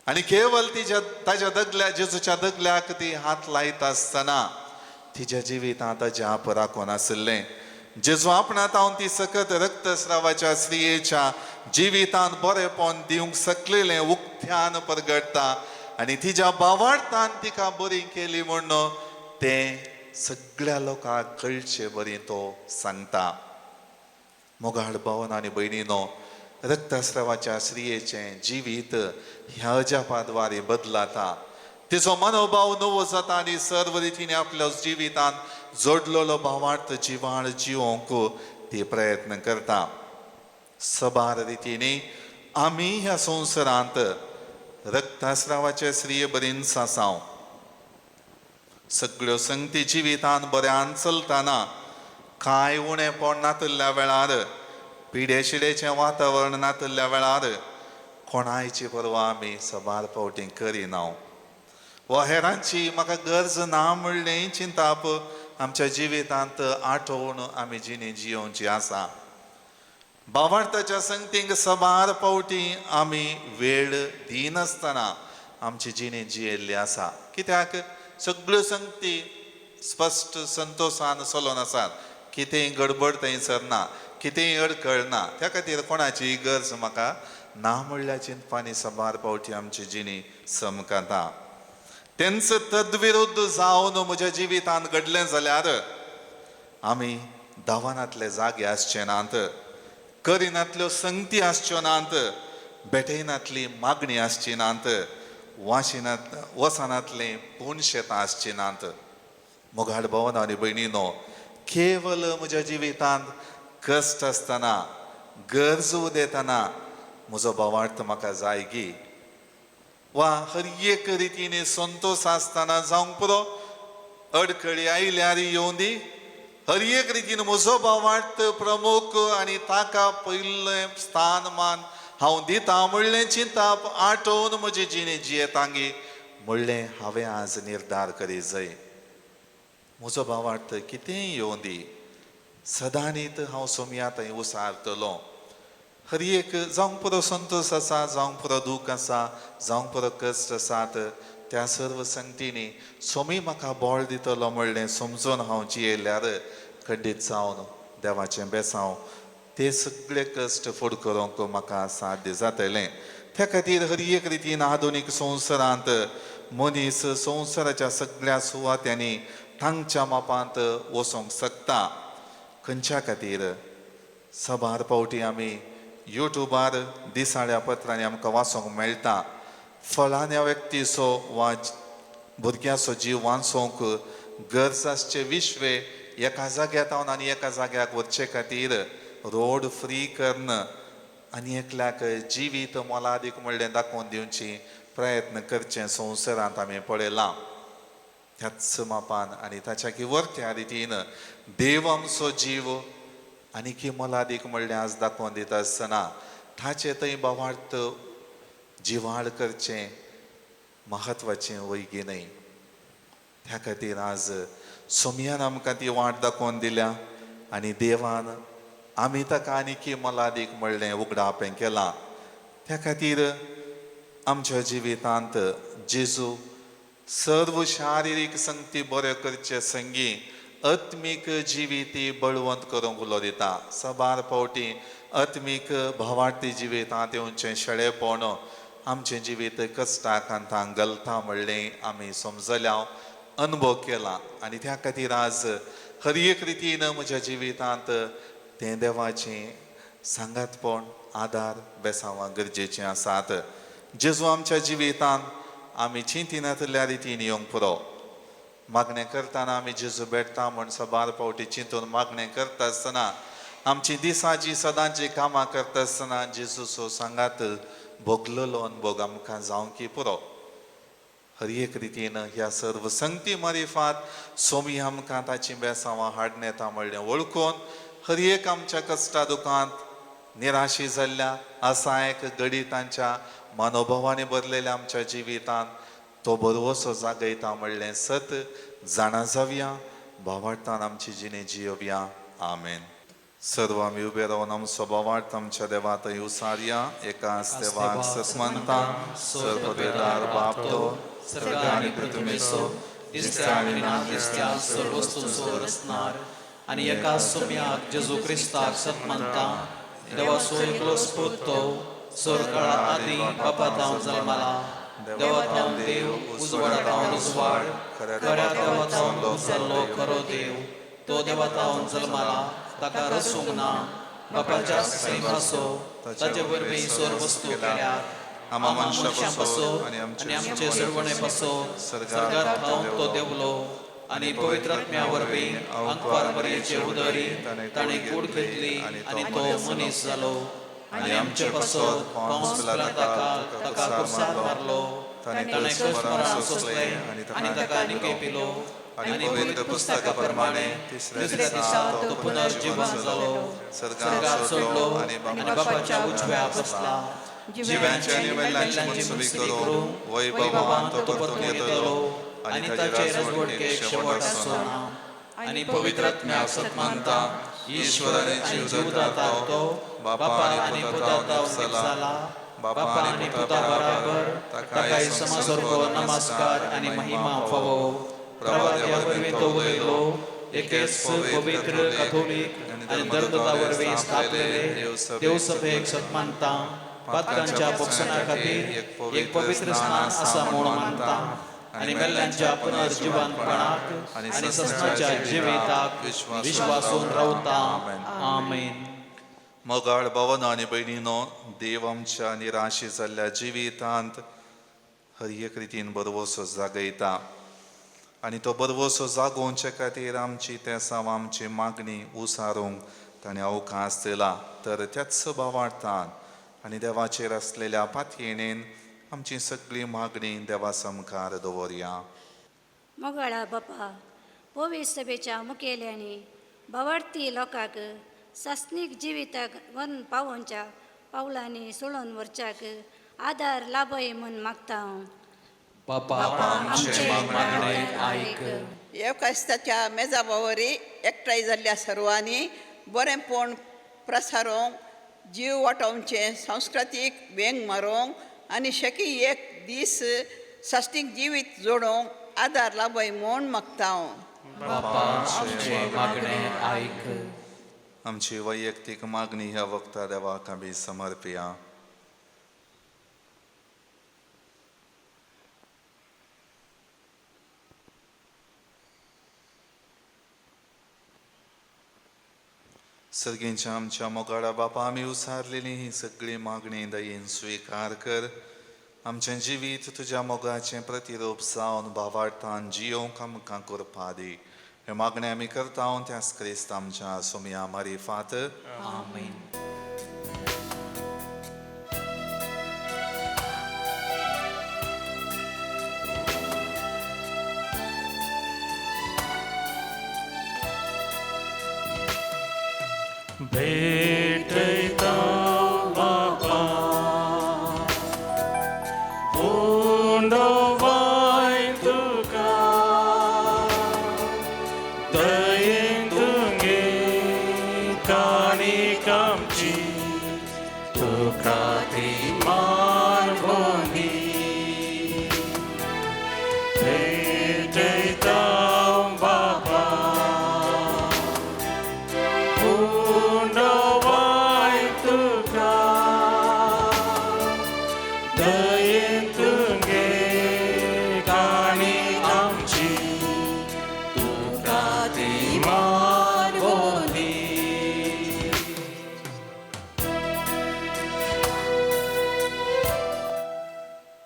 आनी केवल तिच्या ताच्या दगल्या जेजूच्या दगल्याक ती हात लायता आसतना तिच्या जिवितांत अजाप राखून आशिल्लें. जेजू आपणा तावन ती सकत रक्तस्रावाच्या स्त्रियेच्या जिवितांत बरेपण दिवंक सकलेलें उक्त्यान परगटता आनी तिच्या बावार्थान तिका बरी केली म्हूण तें सगळ्या लोकांक कळचे बरी तो सांगता. मोगाळ भावन आनी भयणीनो, रक्तस्रावाच्या स्त्रियेचें जिवीत ह्या अजापाद्वारे बदलाता. तिचो मनोभाव नवो जाता आनी सर्व रितीन आपल्या जिवितांत जोडलेलो भावार्थ जिवाळ जिवोवंक ती प्रयत्न करता. सबार रितींनी आमी ह्या संवसारांत रक्तस्रावाचे स्त्रिये बरीन सासांव. सगळ्यो संगती जिवितान बऱ्यान चलतना कांय उणेपण नातिल्ल्या वेळार, पिडेशिडेचें वातावरण नातिल्ल्या वेळार कोणायची परवा आमी सबार फावटी करिना वा हेरांची म्हाका गरज ना म्हणलें चिंताप आमच्या जिवितांत आठोवन आमी जिणी जियोवची आसा. बावार्थाच्या संगतींक सबार फावटी आमी वेळ दिनासतना आमची जिणी जियेल्ली आसा. कित्याक सगळ्यो संगती स्पश्ट संतोशान चलोन आसात, कितेंय गडबड थंयसर ना, कितेंय अडखळ ना, त्या खातीर कोणाची गरज म्हाका ना म्हणल्या चिंतपानी सबार फावटी आमची जिणी समकाता. तेंच तद्विरुद्ध जावन म्हज्या जिवितांत घडलें जाल्यार आमी दावानांतले जागे आसचे नात, करिनातल्यो संगती आसच्यो नात, भेटयनातली मागणी आसची नात, वाशिनात वसनांतलें पूण शेतां आसची नात. मोगाळ भवन आनी भयणीनो, केवल म्हज्या जिवितांत कश्ट आसतना, गरज उदेतना म्हजो भावार्थ म्हाका जाय गी वा हर एक रितीन संतोश आसतना जावंक पुरो, अडखळी आयल्यार येवं दी, हर एक रितीन म्हजो भावार्थ प्रमुख आनी ताका पयलें स्थान मान हांव दिता म्हणलें चिंताप आठोवन म्हजी जिणी जियेतांगी म्हणलें हांवें आज निर्धार करी जाय. म्हजो भावार्थ कितेंय येवं दी, सदांनीत हांव सोमया थंय उसारतलो. हर एक जावंक पुरो संतोश आसा, जावंक पुरो दूख आसा, जावंक पुरो कश्ट आसात, त्या सर्व संगतींनी सोमी म्हाका बळ दितलो म्हणलें समजून हांव जियेल्यार खंडीत जावन देवाचें बेसांव ते सगळे कश्ट फुड करूंक म्हाका साध्य जातलें. त्या खातीर हर एक रितीन आधुनीक संवसारांत मनीस संवसाराच्या सगळ्या सुवात्यांनी तांच्या मापांत वचोंक शकता. खंयच्या खातीर सबार फावटी आमी युट्यूबार दिसाळ्या पत्रांनी आमकां वाचूंक मेळटा, फलाण्या व्यक्तीचो वा भुरग्याचो जीव वाचोवंक गरज आसचे विश्वे एका जाग्यार थावन आनी एका जाग्याक वचचे खातीर रोड फ्री करून आनी एकल्याक जिवीत मोलादीक म्हणलें दाखोवन दिवची प्रयत्न करचें संवसारांत आमी पळयलां. त्याच मापान आनी ताच्या की वरत्या रितीन देव आमचो जीव आनी की मोलादीक म्हणलें आज दाखोवन दिता आसतना ताचें थंय भावार्थ जिवाळ करचें म्हत्वाचें वैगी न्हय. त्या खातीर आज सोमयान आमकां ती वाट दाखोवन दिल्या आनी देवान आमी ताका आनी की मोलादीक म्हणलें उगडापें केलां. त्या खातीर आमच्या जिवितांत जेजू सर्व शारिरीक संगती बऱ्यो करचे संगी आत्मीक जिविती बळवंत करूंक उलो दिता. सबार फावटी आत्मीक भावार्थी जिवितांत येवचें शेळेपण आमचें जिवीत कश्टाक आंतांक गलता म्हणलें आमी समजल्या, अनुभव केला आनी त्या खातीर आज हर एक रितीन म्हज्या जिवितांत तें देवाचें सांगातपण आदार बेसांवां गरजेचें आसात. जेजू आमच्या जिवितांत आमी चिंतिनातल्या रितीन येवंक पुरो. मागणें करतना आमी जेजू भेटता म्हण सबार फावटी चिंतून मागणें करता आसतना आमची दिसाची सदांची कामां करता आसतना जेजूचो सांगात भोगलेलो अनुभव आमकां जावंक पुरो. हर एक रितीन ह्या सर्व संगती मारिफात सोमी आमकां ताची बेसांवां हाडून येता म्हणलें वळखून हर एक आमच्या कश्टा दुखांत निराशी जाल्ल्या असायक गडितांच्या मनोभावांनी भरलेल्या आमच्या जिवितांत तो बरवसो जागयता म्हणलें सत जाणा जावया, भावार्थान आमची जिणे जियोवया. आमेन. सर्व आमी उबे रावन आमचो भावार्थ आमच्या देवा थंय उसारया. एकाच देवाक सस्मनता सर्वदेदार बाप तो सर्ग आनी पृथ्वीचो दिसत्या आनी ना दिसत्या सर्व वस्तूंचो रचणार आनी एका सोम्याक जेजू क्रिस्ताक सतमानता देवाचो एकलो स्पूत तो सरकाळा आदी बापा थावन जल्माला, देवा थावन देव, उजवाडा थावन उजवाड, खऱ्या देवा थावन उचल्लो खरो देव, तो देवा थावन जल्माला, ताका रसूंक ना, बापाच्या सैमाचो ताचे वरवीं सर्व वस्तू केल्यात, आमा मनशां पासो आनी आमचे सरवणे पासो सर्गार थावन तो देवलो आनी पवित्र आत्म्या वरवीं अंकवार मरियेचे उदरी ताणें कूड घेतली आनी तो मनीस जालो आनी आमचे पासत पोन्स पिलाताक ताका खुर्सार मारलो, ताणें क्रूस मरण सोंसलें आनी ताका निकेपिलो आनी पवित्र पुस्तका प्रमाणे तिसऱ्या दिसा तो पुनर्जिवन जालो, स्वर्गाक चडलो आनी बापाच्या उजव्या बसला. जिव्यांची आनी मेल्ल्यांची मनसुबी करूंक वैभवान तो परतून येतलो आनी ताचे राजवटकेक शेवट आसचो ना. आनी पवित्र आत्म्याक सत्मानता, ईश्वर आनी जीवदाता तो बापा आनी पुता निपसला, बापा आनी पुता बराबर ताकाय समसर्गो नमस्कार आनी महिमा फावो. प्रभात्या वरवीं तो उलयलो, एकेच पवित्र कथोलीक आनी धर्मदूता वरवीं स्थापलेले देवसभेक सत्मानता, पातकांच्या बोक्सना खातीर एक पवित्र स्नान आसा म्हूण मानता आनी मेल्ल्यांच्या पुनर्जिवनपणाक आनी ससनाच्या जिविताक विश्वासून रावता. आमेन. मोगाळ भावना आनी भयणीनो, देव आमच्या निराशी जाल्ल्या जिवितांत हर एक रितीन बरवसो जागयता आनी तो बरवसो जागोवचे खातीर आमची तेसांव आमची मागणी उसारूंक ताणें अवकाश दिला. तर त्याच भावार्थान आनी देवाचेर आसलेल्या पातयेणेन आमची सगळी मागणी देवा सामकार दवरया. मोगाळा बापा, पवित्र सभेच्या मुखेल्यांनी भावार्थी लोकांक सासणीक जिविताक व्हरून पावोवच्या पावलांनी सोडून व्हरच्याक आदार लाभय म्हूण मागता हांव. बापा आमचें मागणें आयक. येवकास्ताच्या मेजा बावरी एकठांय जाल्ल्या सर्वांनी बरेंपण प्रसारोंक, जीव वाटोवचें सांस्कृतीक वेंग मारूंक आनी शेकी एक दीस सासणीक जिवीत जोडोवंक आदार लाभय म्हूण मागता हांव. बापा आमचें मागणें आयक. आमची वैयक्तीक मागणी ह्या वखता देवाक आमी समर्पया. सर्गींच्या आमच्या मोगाळा बापा, आमी उसारलेली ही सगळी मागणी दयेन स्विकार कर. आमचें जिवीत तुज्या मोगाचें प्रतिरूप जावन भावार्थान जियोवंक आमकां करपा दी. हे मागणें आमी करता त्याच क्रिस्त आमच्या सोमया मारिफात. आमेन. भेटयता बापा उंडोवाय तुका, दयेन तुगे काणीक आमची, तुका ती मारवणी. भेटयता बापा उंडोवाय तुका, दयेन तुगे काणी आमची, तुका ती मारवणी.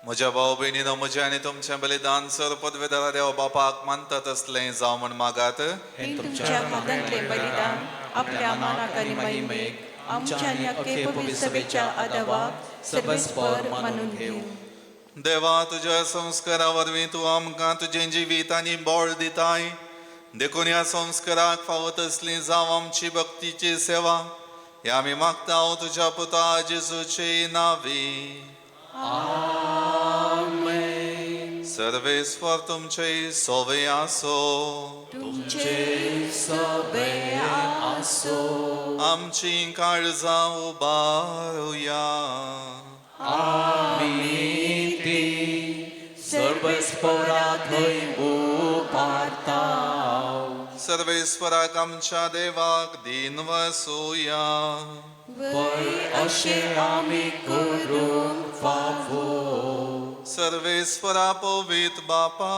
म्हज्या भाव भयणीनो, म्हजें आनी तुमचें बलिदान सर पदवेदारा देव बापाक मानता तसलें जावं म्हूण मागात. हें तुमच्या हातांतलें बलिदान आपल्या मानाक आनी महिमेक आमच्या आनी अख्खे पवित्र सभेच्या आदावाक सर्वेस्पर मानून घेवं. देवा, तुज्या संस्कारा वरवीं तूं आमकां तुजें जिवीत आनी बळ दिताय. देखून ह्या संस्काराक फावो तसली जावं आमची भक्तीची सेवा. हे आमी मागता तुज्या पुता जेजूचे नांवी. आमेन. सर्वेस्वर तुमचे सोवे आसो. तुमचे सोबे आसो. आमची काळजां उबारुया. आमी ती सर्वेस्परा थंय उबारता. सर्वेस्वराक आमच्या देवाक दीन वसुया. वय अशें आमी करूंक फावो. सर्वेस्वरा पवित्र बापा,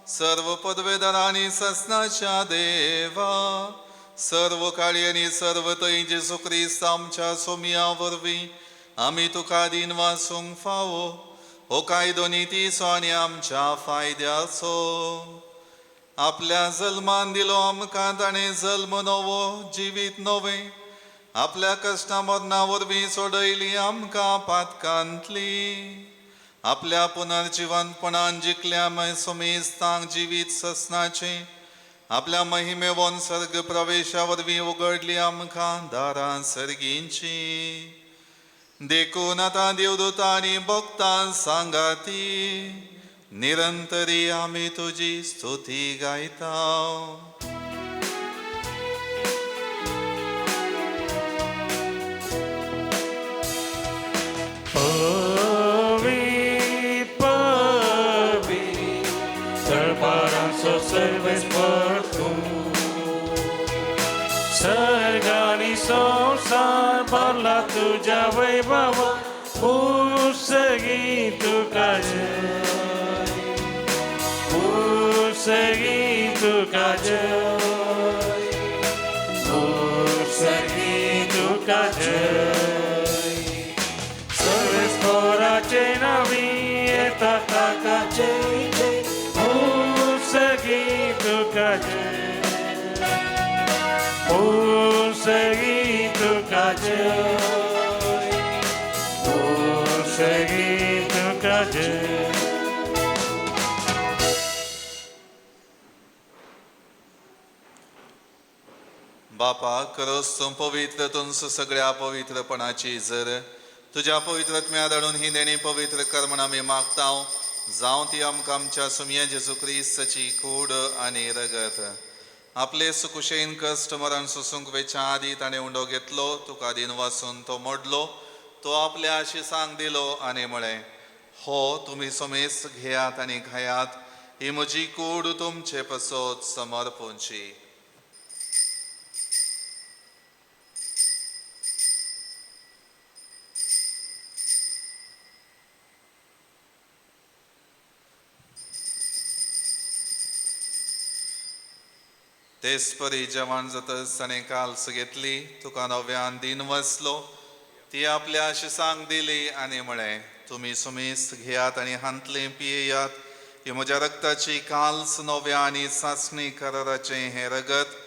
सर्व पदवेदार आनी ससनाच्या देवा, सर्व काळी आनी सर्व थंय जेजू क्रिस्त आमच्या सोमया वरवीं आमी तुका दीन वासूंक फावो. हो कायदो नितीचो आनी आमच्या फायद्याचो. आपल्या जल्मान दिलो आमकां ताणें जल्म नवो जिवीत नवें, आपल्या कश्टा मरणा वरवीं सोडयली आमकां पातकांतली. आपल्या पुनर्जिवंतपणान जिखल्या समेस्तांक जिवीत ससनाचें आपल्या महिमेवन सर्ग प्रवेशा वरवीं उगडली आमकां दारां सर्गींची. देखून आतां देवदूतां आनी भक्तां सांगाती निरंतरी आमी तुजी स्तुती गायता. तळपारांचो सर्वेस्पर तूं, सर्ग आनी संवसार भरला तुज्या वैभवा, पुसगी तुका जय, पुसगी तुका जय, पुसगी तुका जय. सर्वेस्पराचे नांवी येता ताका जय जय, पुसगी तुका जय, पुसगी तुका जय, पुसगी तुका जय. बापा, खरोच तूं पवित्र, तुमचो सगळ्या पवित्रपणाची जर तुज्या पवित्रत्म्या धाडून ही देणी पवित्र कर म्हण आमी मागता. जावं ती आमकां आमच्या सुमये जेजू क्रिस्ताची कूड आनी रगत. आपले सुकुशेन कश्ट मरण सोसूंक वेच्या आदी ताणें उंडो घेतलो, तुका दिन वासून तो मोडलो, तो आपल्या शिसांक दिलो आनी म्हळें, हो तुमी समेस्त घेयात आनी खायात, ही म्हजी कूड तुमचे पसत समर्पूंची. तेच परी जेवण जातच ताणें काल्स घेतली, तुका नव्यान दिन वसलो, ती आपल्या शिसांक दिली आनी म्हळें, तुमी सुमेस्त घेयात आनी हांतलें पियेयात, ही म्हज्या रक्ताची काल्स नव्या आनी सासणी कराराचें हें रगत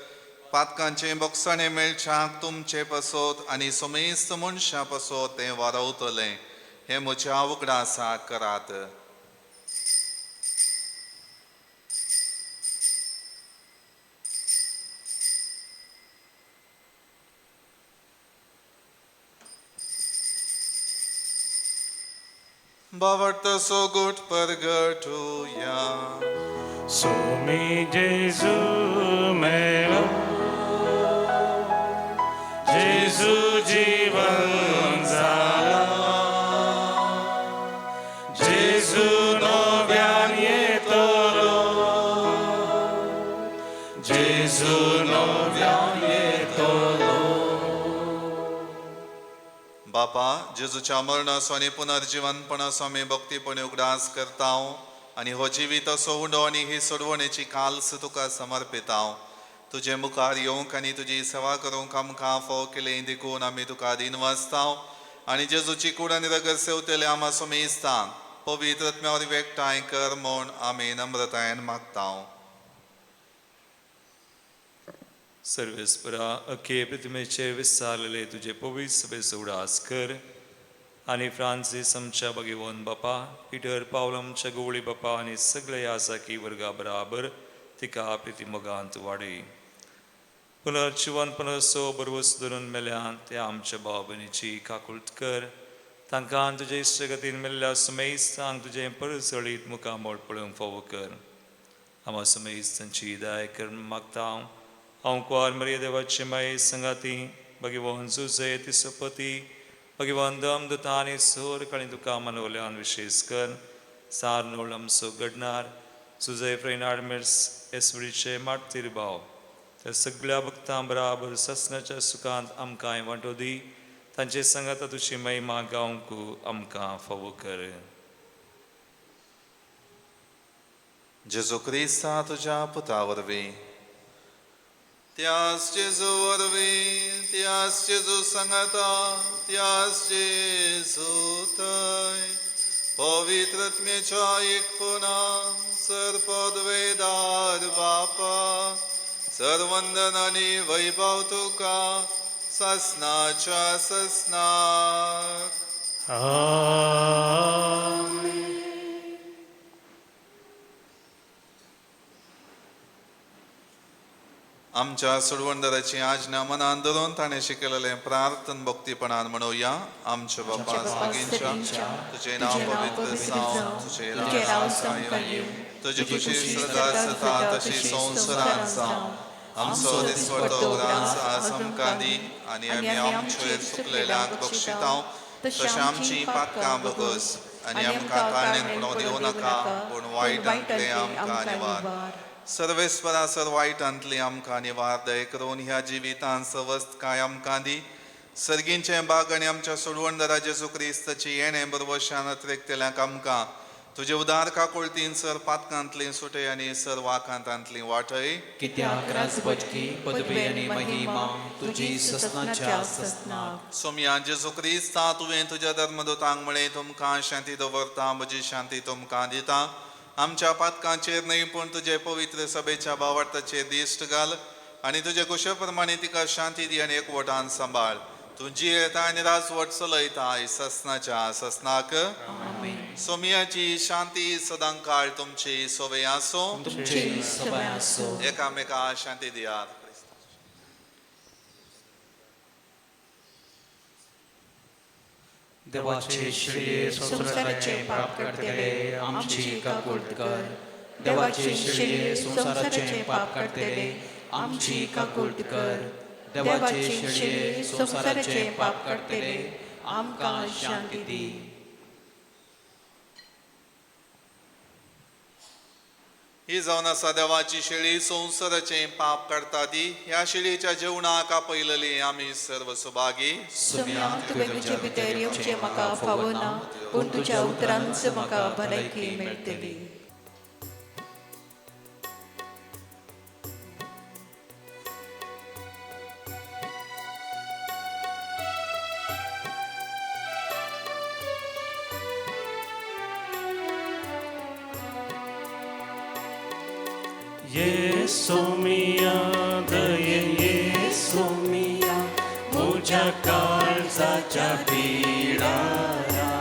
पातकांचें बोगसाणें मेळच्याक तुमचे पसत आनी सुमेस्त मनशां पसत तें वारवतलें. हें म्हज्या उगडासा करात. बावडतो सोगूट परगटुया. सोमी जेजू मेलो, जेजू जीवन जाला, जेजू नव्यान येतलो, जेजू नव्यान येतलो. बापा, जेजूच्या मरणाचो आनी पुनर्जिवनपणाचो आमी भक्तीपणी उगडास करता आनी हो जिवीत असो उंडो आनी ही सोडवणेची काल्स तुका समर्पिता. तुजे मुखार येवंक आनी तुजी सेवा करूंक आमकां फाव केलें देखून आमी तुका दिन वाचता आनी जेजूची कूड आनी रगत सेवतले आमा समेस्तांक पवित्र आत्म्या वरवीं एकठांय कर म्हूण आमी नम्रतायेन मागता. सर्वेस्परा, अखे प्रतिमेचेर विस्तारलेले तुजे पवित्र सभेचो उगडास कर आनी फ्रांसीस आमच्या भगवंत बापा, पिटर पावल आमच्या गवळी बापा आनी सगळे आसाकी वर्गा बराबर तिका प्रिती मोगांत वाडय. पुनर्जिवनपणाचो बरवस धरून मेल्यान त्या आमच्या भाव भयणीची काकुळट कर. तांकां तुजे इश्टगतीन मेल्ल्या सुमेस्तांक तुजें परजळीत मुखामळ पळोवंक फावो कर. आमा सुमेस्तांची दाय कर मागता. हांव कुवार मरिया देवाचे माये संगाती भगवान जुजे तिसपती भगवान दम दुता आनी सोर काणी तुका मनवल्यान विशेष कर सार नोळ आमचो घडणार सुजय फ्रेनाड मिर्स एसवडीचे मार्तीर भाव त्या सगळ्या भक्तां बराबर ससनाच्या सुखांत आमकांय वांटो दी. तांचे संगाता तुजी महिमा गावंक आमकां फावो कर. जेजू क्रिस्ता तुज्या पुता वरवीं, त्यास जेजू वरवीं, त्यास जेजू संगाता, त्यास जेजू थंय पवित्र आत्म्याच्या एकपणान सर पदवेदार बापा, सरवंदन आनी वैभव तुका ससनाच्या ससनाक. आमच्या सोडवणदाराची आज्ञा मनान धरून ताणें शिकयलेलें प्रार्थन भक्तीपणान म्हणोवया. आमच्या बापा सर्गींच्या, तुजें नांव पवित्र जावं, तुजें राज येवं, तुजी खुशी स्वर्गात जाता तशी संवसारांत जावं. आमचो दिसपडतो ग्रास आज आमकां दी आनी आमी आमचेर चुकलेल्यांक बक्षितांव तशें आमची पातकां बगस आनी आमकां ताळणेन पडोवंक दिवं नाका, पूण वायटांतलें आमकां निवार. सर्वेस्परा सर वायटांतली आमकां निवार. दय करून ह्या जिवितांत सवस्त काय आमकां दी. सर्गींचें बाग आनी आमच्या सोडवणदारा जेजू क्रिस्ताची येणें बरवशान अत्रेकतल्यांक आमकां तुजे उदार काकुळतीन सर पातकांतली सुटय आनी सर वाकांतांतली वाटय. कित्याक राजबटकी पदवी आनी महिमा तुजी ससनाच्या ससनाक. सोमया जेजू क्रिस्ता, तुवें तुज्या धर्मदूतांक म्हळें, तुमकां शांती दवरता, म्हजी शांती तुमकां दिता. आमच्या पातकांचेर न्हय पूण तुजे पवित्र सभेच्या भावार्थाचेर दिश्ट घाल आनी तुजे कुशे प्रमाणे तिका शांती दी आनी एकवटान सांबाळ. तूं जियेता आनी राजवट चलयता ससनाच्या ससनाक. सोमियाची शांती सदां काळ तुमची सोवे आसो. एकामेका शांती दियात. देवाचे श्रेय संवसाराचे पाप काडटले आमची काकूळट कर. देवाचे श्रेय संवसाराचे पाप काडटले आमची काकूळट कर. देवाचे श्रेय संवसाराचे पाप काडटले आमकां शांती दी. ही जावन आसा देवाची शेळी, संवसाराचें पाप काडता ती. ह्या शेळीच्या जेवणाक आपयलेली आमी सर्व सुभागी. सोम्या, तुवें म्हजे भितर येवचें म्हाका फावना, पूण तुज्या उतरांच म्हाका भलायकी मेळटली. ये सोमिया दये, ये सोमिया म्हज्या काळजाच्या बिळारा,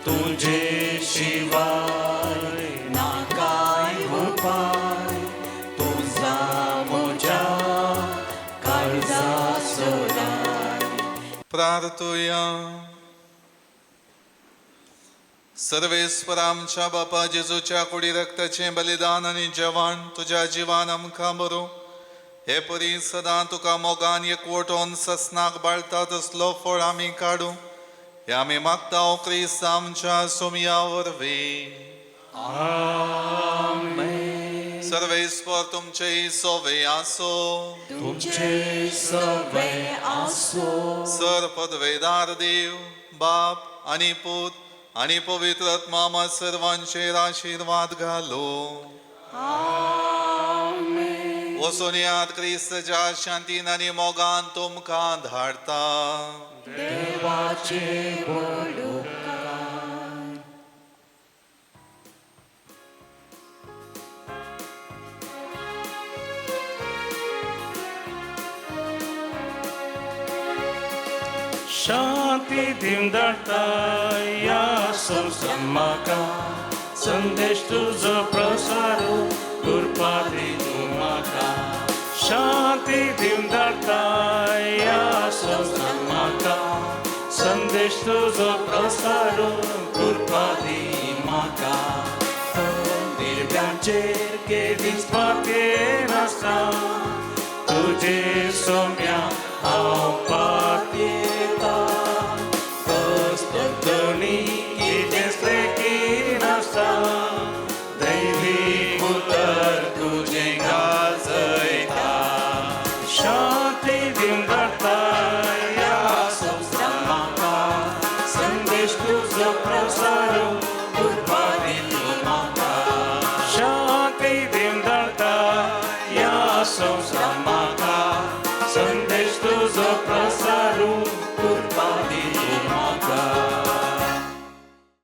तुजे शिवाय ना काय उपाय, तुझा म्हज्या काळजा सोदाय. प्रार्थुया. सर्वेस्पर आमच्या बापा जेजूच्या कुडी रक्ताचें बलिदान आनी जेवण तुज्या जिवान आमकां बरो हे परी सदां तुका मोगान एकवटोन ससनाक बाळता तसलो फळ आमी काडूं हे आमी मागता क्रिस्त आमच्या सोमया वरवीं. सर्वेस्पर तुमचे सोवे आसो. तुमचे सवे आसो. सर पदवेदार देव बाप आनी पूत आनी पवित्र आत्मा सर्वांचेर आशीर्वाद घालो. वचून याद क्रिस्तच्या शांतीन आनी मोगान तुमकां धाडता. देवाचे व्हड उपकार. शांती दिवन धाडटा ह्या संवसारांत म्हाका, संदेश तुजो प्रसारू कृपा दी तूं म्हाका. शांती दिवन धाडटा ह्या संवसारांत म्हाका, संदेश तुजो प्रसारू कृपा दी म्हाका. दिव्यांचेर केदीच पातयेन आसा, तुजे सोम्या हांव पातयेता.